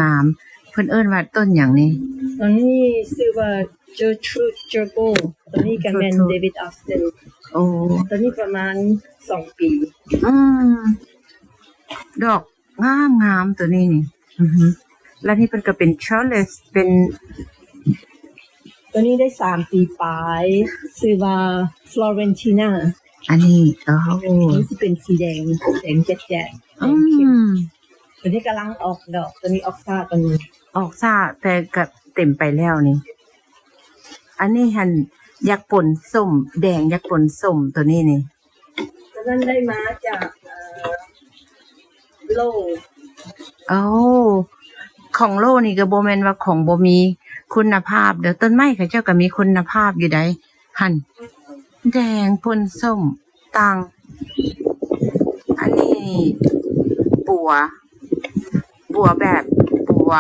ງາມໆ. ເພິ່ນເອີ້ນວ່າຕົ້ນຫຍັງນີ້? ອັນນີ້ຊື່ວ່າ Gertrude Gergold ຕົວນີ້ກໍແມ່ນ Gertrude David Austin. ໂອ້ ຕົວນີ້ປະມານສອງປີ. ອືມ ດອກງາມໆ ຕົວນີ້ນີ້. ອືຮຶ ແລ້ວນີ້ເພິ່ນກໍເປັນ trellis ເປັນ ຕົວນີ້ໄດ້ສາມປີປາຍ ຊື່ວ່າ Florentina. ອັນນີ້ ໂອ້ໂຫ ມັນຊິເປັນສີແດງ ແດງແຈ໊ດໆ ອືມ ແດງເຂັ້ມ. ຕົວນີ້ກຳລັງອອກດອກ ຕົວນີ້ອອກຊ້າກວ່ານີ້ ອອກຊ້າ ແຕ່ກໍເຕັມໄປແລ້ວນີ້. ອ ອັນນີ້ຫັ້ນຢາກປົນສົ້ມ ແດງຢາກປົນສົ້ມ ໂຕນີ້ນີ້ ໂຕນັ້ນໄດ້ມາຈາກ ເອີ ໂລ. ໂອ້ ຂອງໂລນີ້ກໍບໍ່ແມ່ນວ່າຂອງບໍ່ມີຄຸນນະພາບເດີ້ ຕົ້ນໄມ້ເຂົາເຈົ້າກໍມີຄຸນນະພາບຢູ່ໃດ໋ ຫັ້ນ ແດງປົນສົ້ມຕ່າງ. ອັນນີ້ບົວ ບົວແບບບົວ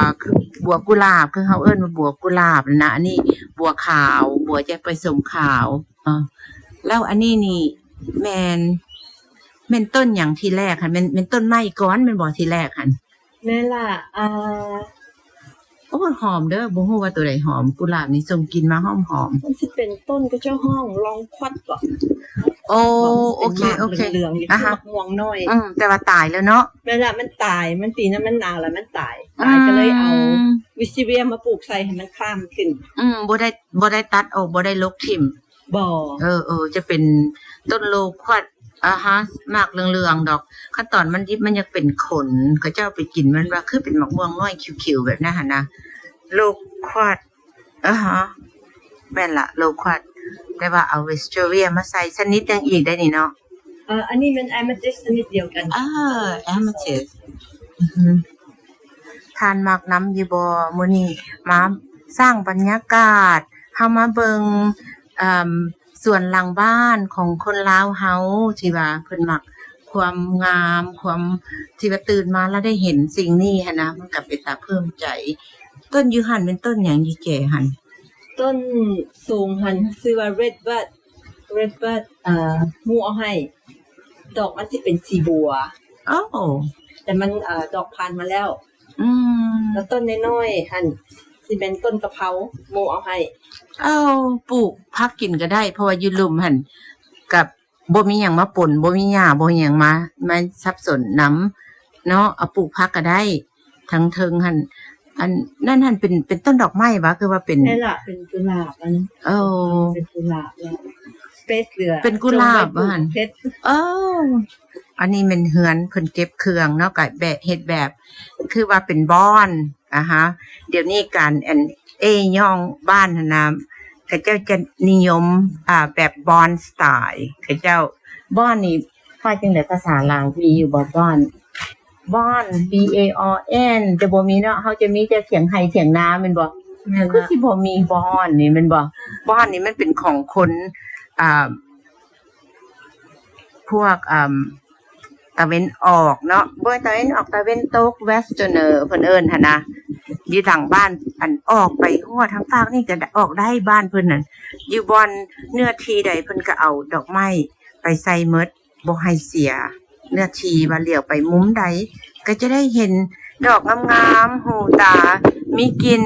ບົວກຸຫຼາບ ຄືເຮົາເອີ້ນວ່າບົວກຸຫຼາບນະ ອັນນີ້ບົວຂາວ ບົວຈະປະສົມຂາວ. ເອີ ແລ້ວອັນນີ້ນີ້ແມ່ນ ແມ່ນຕົ້ນຫຍັງທີແລກຫັ້ນ? ແມ່ນ ແມ່ນຕົ້ນໄມ້ກ່ອນແມ່ນບໍ່ ທີແລກຫັ້ນ? ແມ່ນລະ ອ່າ ໂອ້ຍ ຫອມເດີ້ ບໍ່ຮູ້ວ່າໂຕໃດຫອມ ກຸຫຼາບນີ້ສົ່ງກິ່ນມາຫອມໆ. ມັນຊິເປັນຕົ້ນ ເຂົາເຈົ້າຮ້ອງລອງຄວັດບໍ? ໂອ້ ໂອເຄ ໂອເຄ ເປັນໝາກເຫຼືອງໆ ອ່າຮະ ຄືໝາກມ່ວງນ້ອຍ. ອືມ ແຕ່ວ່າຕາຍແລ້ວເນາະ? ແມ່ນລະ ມັນຕາຍ ມັນ ປີນັ້ນມັນໜາວລະ ມັນຕາຍ. ອືມ ຕາຍກໍເລີຍເອົາວິສເທເຣຍມາປູກໃສ່ໃຫ້ມັນຄ້າມຂຶ້ນ. ອືມ ບໍ່ໄດ້ ບໍ່ໄດ້ຕັດອອກ ບໍ່ໄດ້ລົກຖິ້ມ. ບໍ່ ເອີ ເອີ ຈະເປັນຕົ້ນໂລຄວັດ ອ່າຮະ ໝາກເຫຼືອງໆດອກ. ຄັນຕອນມັນດິບມັນຢາກເປັນຂົນ ເຂົາເຈົ້າໄປກິນມັນວ່າຄືເປັນໝາກມ່ວງນ້ອຍຂຽວໆແບບນັ້ນຫັ້ນນະ ໂລຄວັດ. ອ່າຮະ ແມ່ນລະ ໂລຄວັດ ແຕ່ວ່າເອົາວິສເທເຣຍມາໃສ່ຊະນິດໜຶ່ງອີກໄດ໋ນີ້ເນາະ. ເອີ ອັນນີ້ແມ່ນແອມາທິສຊະນິດດຽວກັນ. ເອີ ແອມາທິສ. ທ່ານມັກນຳຢູ່ບໍ່? ມື້ນີ້ມາສ້າງບັນຍາກາດ ເຮົາມາເບິ່ງ ເອີ່ມ ສວນຫຼັງບ້ານຂອງຄົນລາວເຮົາ ທີ່ວ່າເພິ່ນມັກຄວາມງາມ ຄວາມທີ່ວ່າຕື່ນມາແລ້ວໄດ້ເຫັນສິ່ງນີ້ຫັ້ນນະ ມັນກໍເປັນຕາເພີ່ມໃຈ. ຕົ້ນຢູ່ຫັ້ນແມ່ນຕົ້ນຫຍັງ ຢູ່ແຈຫັ້ນ? ຕົ້ນສູງຫັ້ນຊື່ວ່າເຣດເວີດ ເຣດເວີດ ເອີ ໝູ່ເອົາໃຫ້ ດອກມັນຊິເປັນສີບົວ. ໂອ້ ແຕ່ມັນ ເອີ ດອກຜ່ານມາແລ້ວ. ອືມ ແລ້ວຕົ້ນນ້ອຍໆຫັ້ນຊິແມ່ນຕົ້ນກະເພົາ ໝູ່ເອົາໃຫ້. ເອົາ ປູກຜັກກິນກໍໄດ້ ເພາະວ່າຢູ່ລຸ່ມຫັ້ນກໍບໍ່ມີຫຍັງມາປົນ ບໍ່ມີຫຍ້າ ບໍ່ມີຫຍັງມາ ມາສັບສົນນຳເນາະ. ເອົາປູກຜັກກໍໄດ້ ທາງເທິງຫັ້ນ. ອັນນັ້ນຫັ້ນເປັນ ເປັນຕົ້ນດອກໄມ້ຫວາ ຄືວ່າເປັນ ແມ່ນລະ ເປັນກຸຫຼາບ. ອັນ ໂອ້ ເປັນກຸຫຼາບ ເປັນກຸຫຼາບຫັ້ນ. ເອີ ອັນນີ້ແມ່ນເຮືອນເພິ່ນເກັບເຄື່ອງເນາະ ກະແບບ ເຮັດແບບຄືວ່າເປັນບ່ອນ. ອ່າຮະ ດຽວນີ້ການ ອັນ ເອ ຍ່ອງບ້ານຫັ້ນນະ ເຂົາເຈົ້າຈະນິຍົມ ອ່າ ແບບບ່ອນສະໄຕລ໌ ເຂົາເຈົ້າ ບ່ອນນີ້ວ່າຈັ່ງໃດພາສາລາວ ມີຢູ່ບໍ່? ບ່ອນ ບ່ອນ B A R N ຈະບໍ່ມີເນາະ ເຮົາຈະມີແຕ່ຖຽງໄຮ່ຖຽງນາແມ່ນບໍ່? ແມ່ນ ຄືຊິບໍ່ມີບ່ອນນີ້ແມ່ນບໍ່? ບ່ອນນີ້ມັນເປັນຂອງຄົນ ອ່າ ພວກ ອ່າ ຕາເວັນອອກເນາະ ບໍ່ ຕາເວັນອອກ ຕາເວັນຕົກ Westerner ເພິ່ນເອີ້ນຫັ້ນນະ ຢູ່ຫຼັງບ້ານ ອັນ ອອກໄປ ຮົ້ວ ທາງຟາກນີ້ກໍອອກໄດ້ ບ້ານເພິ່ນນັ້ນ ຢູ່ບ່ອນເນື້ອທີ່ໃດເພິ່ນກໍເອົາດອກໄມ້ໄປໃສ່ໝົດ ບໍ່ໃຫ້ເສຍເນື້ອທີ່ ວ່າຫຼຽວໄປມຸມໃດກໍຈະໄດ້ເຫັນດອກງາມໆ ຫູຕາ ມີກິ່ນ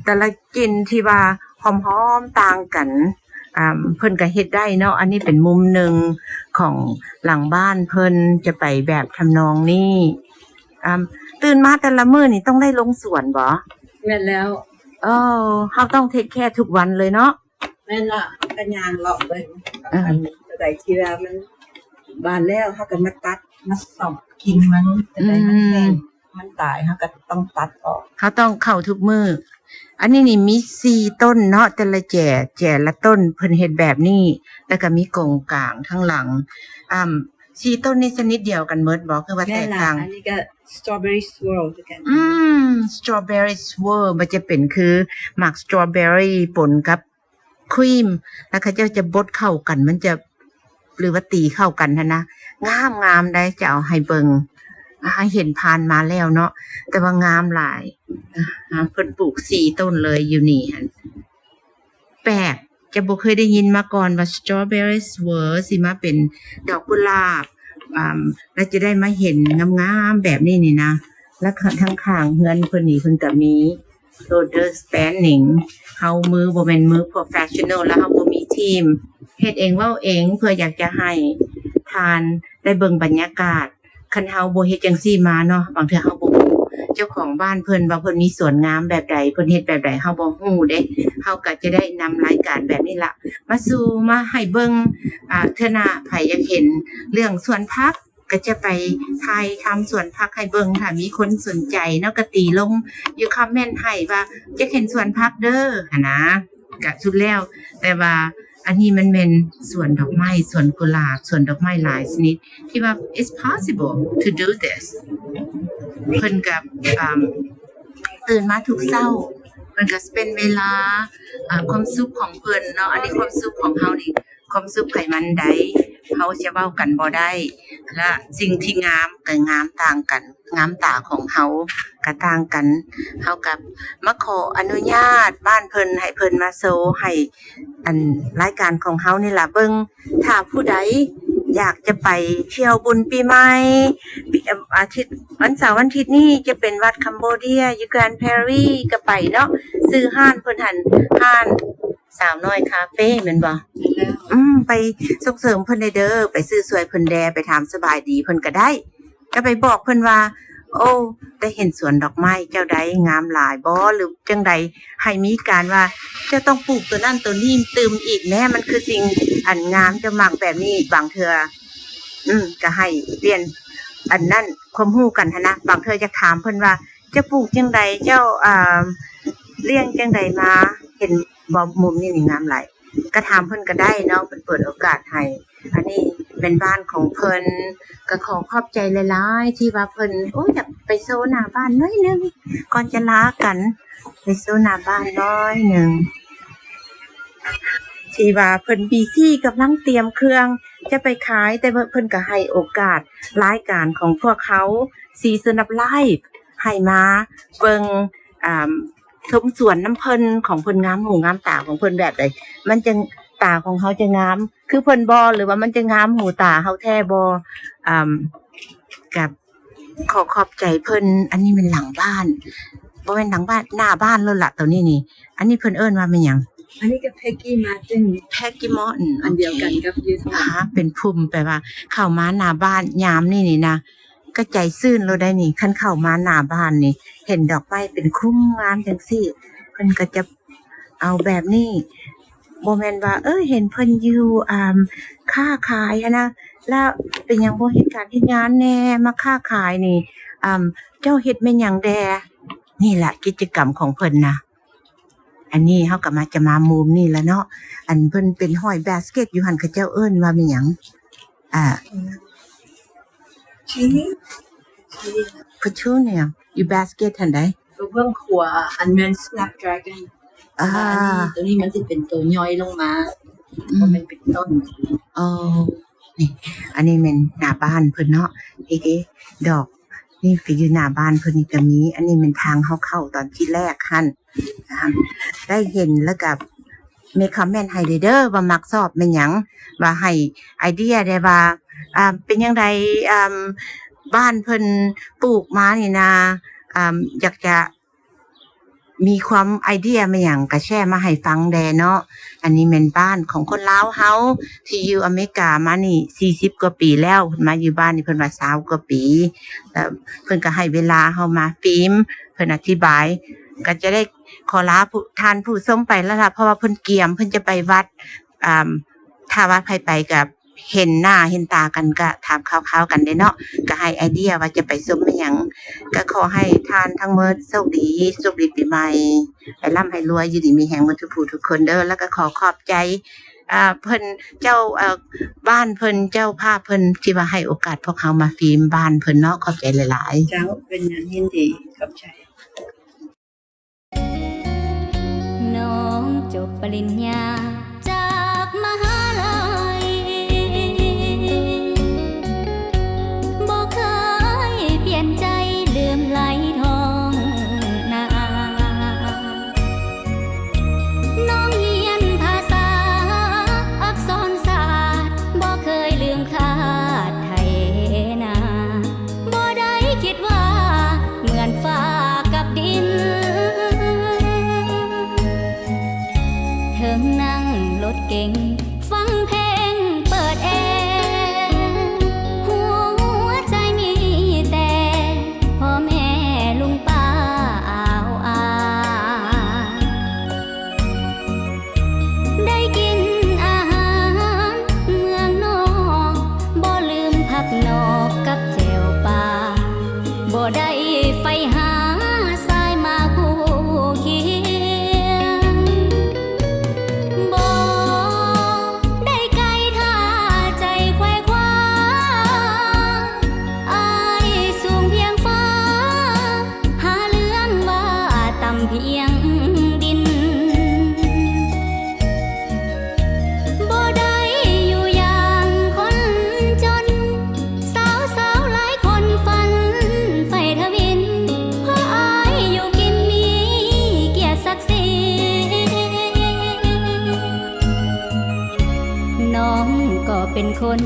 ແຕ່ລະກິ່ນທີ່ວ່າຫອມໆຕ່າງກັນ. ອ່າ ເພິ່ນກໍເຮັດໄດ້ເນາະ ອັນນີ້ເປັນມຸມໜຶ່ງຂອງຫຼັງບ້ານເພິ່ນຈະໄປແບບທຳນອງນີ້. ອ່າ ຕື່ນມາແຕ່ລະມື້ນີ້ຕ້ອງໄດ້ລົງສວນບໍ? ແມ່ນແລ້ວ. ເອີ ເຮົາຕ້ອງເທກແຄທຸກວັນເລີຍເນາະ? ແມ່ນລະ ເຮົາກໍຍ່າງເລາະເບິ່ງ ເອີ ອັນໃດທີ່ວ່າມັນບານແລ້ວ ເຮົາກໍມາຕັດ ມາສອບກິ່ງມັນ ອັນໃດມັນແຫ້ງ ອືມ ມັນຕາຍ ເຮົາກໍຕ້ອງຕັດອອກ ເຮົາຕ້ອງເຂົ້າທຸກມື້. ອັນນີ້ນີ້ມີສີ່ຕົ້ນເນາະ ແຕ່ລະແຈ ແຈລະຕົ້ນເພິ່ນເຮັດແບບນີ້ ແລ້ວກໍມີກົງກາງທາງຫຼັງ. ອ່າ ສີ່ຕົ້ນນີ້ຊະນິດດຽວກັນໝົດບໍ ຄືວ່າແຕກຕ່າງ? ແມ່ນລະ ອັນນີ້ກໍ strawberry swirl ຄືກັນ. ອືມ strawberry swirl ມັນຈະເປັນຄືໝາກ strawberry ປົນກັບ ຄຣີມ ແລ້ວເຂົາເຈົ້າຈະບົດເຂົ້າກັນ ມັນຈະ ຫຼືວ່າຕີເຂົ້າກັນຫັ້ນນະ ງາມໆໄດ໋. ຈະເອົາໃຫ້ເບິ່ງ ໃຫ້ເຫັນຜ່ານມາແລ້ວເນາະ ແຕ່ວ່າງາມຫຼາຍ. ເພິ່ນປູກສີ່ຕົ້ນເລີຍຢູ່ນີ້ຫັ້ນ ແປກ ຈະບໍ່ເຄີຍໄດ້ຍິນມາກ່ອນວ່າ strawberry swirl ຊິມາເປັນດອກກຸຫຼາບ ອ່າ ແລ້ວຈະໄດ້ມາເຫັນງາມໆແບບນີ້ນີ້ນະ. ແລ້ວທາງຂ້າງເຮືອນເພິ່ນນີ້ ເພິ່ນກໍມີ Rhodes painting ເຮົາມືບໍ່ແມ່ນມື professional ແລ້ວເຮົາບໍ່ມີທີມ ເຮັດເອງເວົ້າເອງ ເພື່ອຢາກຈະໃຫ້ທ່ານໄດ້ເບິ່ງບັນຍາກາດ. ຄັນເຮົາບໍ່ເຮັດຈັ່ງຊີ້ມາເນາະ ບາງເທື່ອເຮົາບໍ່ຮູ້ ເຈົ້າຂອງບ້ານເພິ່ນວ່າເພິ່ນມີສວນງາມແບບໃດ ເພິ່ນເຮັດແບບໃດ ເຮົາບໍ່ຮູ້ເດ້. ເຮົາກໍຈະໄດ້ນຳລາຍການແບບນີ້ລະມາສູ່ ມາໃຫ້ເບິ່ງ. ອ່າ ເທື່ອໜ້າໃຜຢາກເຫັນເລື່ອງສວນຜັກ ກໍຈະໄປຖ່າຍທຳສວນຜັກໃຫ້ເບິ່ງ ຖ້າມີຄົນສົນໃຈເນາະ ກໍຕີລົງຢູ່ຄອມເມັນໃຫ້ວ່າຢາກເຫັນສວນຜັກເດີຫັ້ນນະ. ກະສຸດແລ້ວ. ແຕ່ວ່າອັນນີ້ມັນແມ່ນສວນດອກໄມ້, ສວນກຸຫຼາບ, ສວນດອກໄມ້ຫຼາຍຊະນິດ ທີ່ວ່າ it's possible to do this. ເພິ່ນກະ ອາ ຕື່ນມາທຸກເຊົ້າ ເພິ່ນກະ spend ເວລາ ອາ ຄວາມສຸກຂອງເພິ່ນເນາະ. ອັນນີ້ຄວາມສຸກຂອງເຮົານີ້ ຄວາມສຸກໃຜມັນໃດ ເຮົາຈະເວົ້າກັນບໍ່ໄດ້ ແລະ ສິ່ງທີ່ງາມກໍງາມຕ່າງກັນ, ງາມຕາຂອງເຮົາກໍຕ່າງກັນ. ເຮົາກໍມາຂໍອະນຸຍາດບ້ານເພິ່ນ ໃຫ້ເພິ່ນມາໂຊໃຫ້ ອັນ ລາຍການຂອງເຮົານີ້ລະເບິ່ງ. ຖ້າຜູ້ໃດຢາກຈະໄປທ່ຽວບຸນປີໃໝ່ ປີ ອາ ອາທິດ ວັນເສົາວັນທິດນີ້ຈະເປັນວັດ Cambodia ຢູ່ Grand Prairie ກໍໄປເນາະ. ຊື່ຮ້ານເພິ່ນຫັ້ນ ຮ້ານ ສາວນ້ອຍຄາເຟແມ່ນບໍ່? ແມ່ນແລ້ວ. ອືມ ໄປສົ່ງເສີມເພິ່ນແດ່ເດີ ໄປຊື້ຊ່ວຍເພິ່ນແດ່ ໄປຖາມສະບາຍດີເພິ່ນກໍໄດ້ ກໍໄປບອກເພິ່ນວ່າ ໂອ້ ໄດ້ເຫັນສວນດອກໄມ້ເຈົ້າໃດ ງາມຫຼາຍບໍ່ ຫຼືຈັ່ງໃດ ໃຫ້ມີການວ່າ ເຈົ້າຕ້ອງປູກໂຕນັ້ນໂຕນີ້ຕື່ມອີກແນ່ ມັນຄືສິ່ງອັນງາມ ເຈົ້າມັກແບບນີ້. ບາງເທື່ອ ອືມ ກໍໃຫ້ປ່ຽນອັນນັ້ນ ຄວາມຮູ້ກັນຫັ້ນນະ. ບາງເທື່ອຢາກຖາມເພິ່ນວ່າ ເຈົ້າປູກຈັ່ງໃດ ເຈົ້າ ອ່າ ລ້ຽງຈັ່ງໃດມາ ເຫັນບໍ່ ມຸມນີ້ນີ້ງາມຫຼາຍ ກະຖາມເພິ່ນກະໄດ້ເນາະ ເພິ່ນເປີດໂອກາດໃຫ້. ອັນນີ້ແມ່ນບ້ານຂອງເພິ່ນ ກະຂໍຂອບໃຈຫຼາຍໆ ທີ່ວ່າເພິ່ນ ໂອ້ ຢາກໄປໂຊໜ້າບ້ານໜ້ອຍໜຶ່ງ ກ່ອນຈະລາກັນ ໄປໂຊໜ້າບ້ານໜ້ອຍໜຶ່ງ ທີ່ວ່າເພິ່ນບີຊີກຳລັງຕຽມເຄື່ອງຈະໄປຂາຍ ແຕ່ວ່າເພິ່ນກະໃຫ້ໂອກາດລາຍການຂອງພວກເຮົາ Season of Life ໃຫ້ມາເບິ່ງ ອ່າ ຊົມສວນນຳເພິ່ນ ຂອງເພິ່ນງາມຫູງາມຕາຂອງເພິ່ນແບບໃດ ມັນຈະ ຕາຂອງເຮົາຈະງາມຄືເພິ່ນບໍ່ ຫຼືວ່າມັນຈະງາມຫູຕາເຮົາແທ້ບໍ່? ອາ ກະ ຂໍຂອບໃຈເພິ່ນ. ອັນນີ້ແມ່ນຫຼັງບ້ານ ບໍ່ແມ່ນຫຼັງບ້ານ ໜ້າບ້ານໂລດລະ ໂຕນີ້ນີ້. ອັນນີ້ເພິ່ນເອີ້ນວ່າແມ່ນຫຍັງ? ອັນນີ້ກໍ Peggy Martin Peggy Martin ອັນດຽວກັນກັບຢູ່ທາງຫຼັງ ເປັນພຸ່ມ ແປວ່າເຂົ້າມາໜ້າບ້ານຍາມນີ້ນີ້ນະ ກໍໃຈຊື່ນໂລດໄດ໋ນີ້. ຄັນເຂົ້າມາໜ້າບ້ານນີ້ ເຫັນດອກໄມ້ເປັນຄຸ້ມງາມຈັ່ງຊີ້ ເພິ່ນກໍຈະ ເອົາແບບນີ້ ບໍ່ແມ່ນວ່າ ເອີ ເຫັນເພິ່ນຢູ່ ອ່າ ຄ້າຂາຍຫັ້ນນະ ແລ້ວເປັນຫຍັງບໍ່ເຮັດການເຮັດງານແດ່ ມາຄ້າຂາຍນີ້ ອ່າ ເຈົ້າເຮັດແມ່ນຫຍັງແດ່? ນີ້ລະກິດຈະກຳຂອງເພິ່ນນະ. ອັນນີ້ເຮົາກໍມາ ຈະມາມຸມນີ້ລະເນາະ ອັນເພິ່ນເປັນຫ້ອຍ basket ຢູ່ຫັ້ນ ເຂົາເຈົ້າເອີ້ນວ່າແມ່ນຫຍັງ? ອ່າ Petunia. Petunia ຢູ່ basket ຫັ້ນໃດ ຕົວເບື້ອງຂວາ ອັນແມ່ນ snapdragon ອ່າ ແຕ່ວ່າອັນນີ້ ຕົວນີ້ມັນຊິເປັນຕົວຍ່ອຍລົງມາ ອືມ ບໍ່ແມ່ນເປັນຕົ້ນ. ອໍ ນີ້ ອັນນີ້ແມ່ນໜ້າບ້ານເພິ່ນເນາະ ນີ້ເດ້ ດອກນີ້ກໍຢູ່ໜ້າບ້ານເພິ່ນນີ້ກໍມີ. ອັນນີ້ແມ່ນທາງເຮົາເຂົ້າຕອນທີແລກຫັ້ນ ໄດ້ເຫັນແລ້ວກໍ ເມກຄອມເມັນໃຫ້ເດີ້ ວ່າມັກຊອບແມ່ນຫຍັງ ວ່າໃຫ້ໄອເດຍແດ່ວ່າ ອ່າ ເປັນຈັ່ງໃດ ອ່າ ບ້ານເພິ່ນປູກມານີ້ນາ ອ່າ ຢາກຈະມີຄວາມໄອເດຍແມ່ນຫຍັງ ກະແຊມາໃຫ້ຟັງແດ່ເນາະ. ອັນນີ້ແມ່ນບ້ານຂອງຄົນລາວເຮົາ ທີ່ຢູ່ອາເມລິກາມານີ້ສີ່ສິບກວ່າປີແລ້ວ ເພິ່ນມາຢູ່ບ້ານນີ້ເພິ່ນວ່າຊາວກວ່າປີ ແລ້ວເພິ່ນກະໃຫ້ເວລາເຮົາມາຟິມ ເພິ່ນອະທິບາຍ ກະຈະໄດ້ ຂໍລາຜູ້ ທ່ານຜູ້ຊົມໄປແລ້ວລະ ເພາະວ່າເພິ່ນກຽມ ເພິ່ນຈະໄປວັດ ອ່າ ຖ້າວ່າໃຜໄປກະເຫັນໜ້າເຫັນຕາກັນ ກະຖາມຂ່າວໆກັນເດ້ເນາະ ກະໃຫ້ໄອເດຍວ່າຈະໄປຊົມອີ່ຫຍັງ. ກະຂໍໃຫ້ທ່ານທັງໝົດໂຊກດີ ໂຊກດີປີໃໝ່ ໃຫ້ລ່ຳໃຫ້ລວຍ ຢູ່ດີມີແຮງໝົດທຸກຜູ້ທຸກຄົນເດີ້. ແລ້ວກະຂໍຂອບໃຈ ອ່າ ເພິ່ນ ເຈົ້າ ເອີ ບ້ານເພິ່ນ ເຈົ້າພາບເພິ່ນ ທີ່ວ່າໃຫ້ໂອກາດພວກເຮົາມາຟິມບ້ານເພິ່ນເນາະ. ຂອບໃຈຫຼາຍໆ. ເຈົ້າ ເປັນຫຍັງ ຍິນດີ ຂອບໃຈ. ນ້ອງຈົບປະລິນຍາຈາກມະຫາໄລ ບໍ່ເຄີຍປ່ຽນໃຈລືມໄລທ້ອງນາ. ນ້ອງຮຽນພາສາອັກສອນສາດ ບໍ່ເຄີຍລືມຄາດໄຖນາ. ບໍ່ໄດ້ຄິດວ່າເໝືອນຟ້າກັບດິນ ເຖິງນັ່ງ ເປັນຄົນ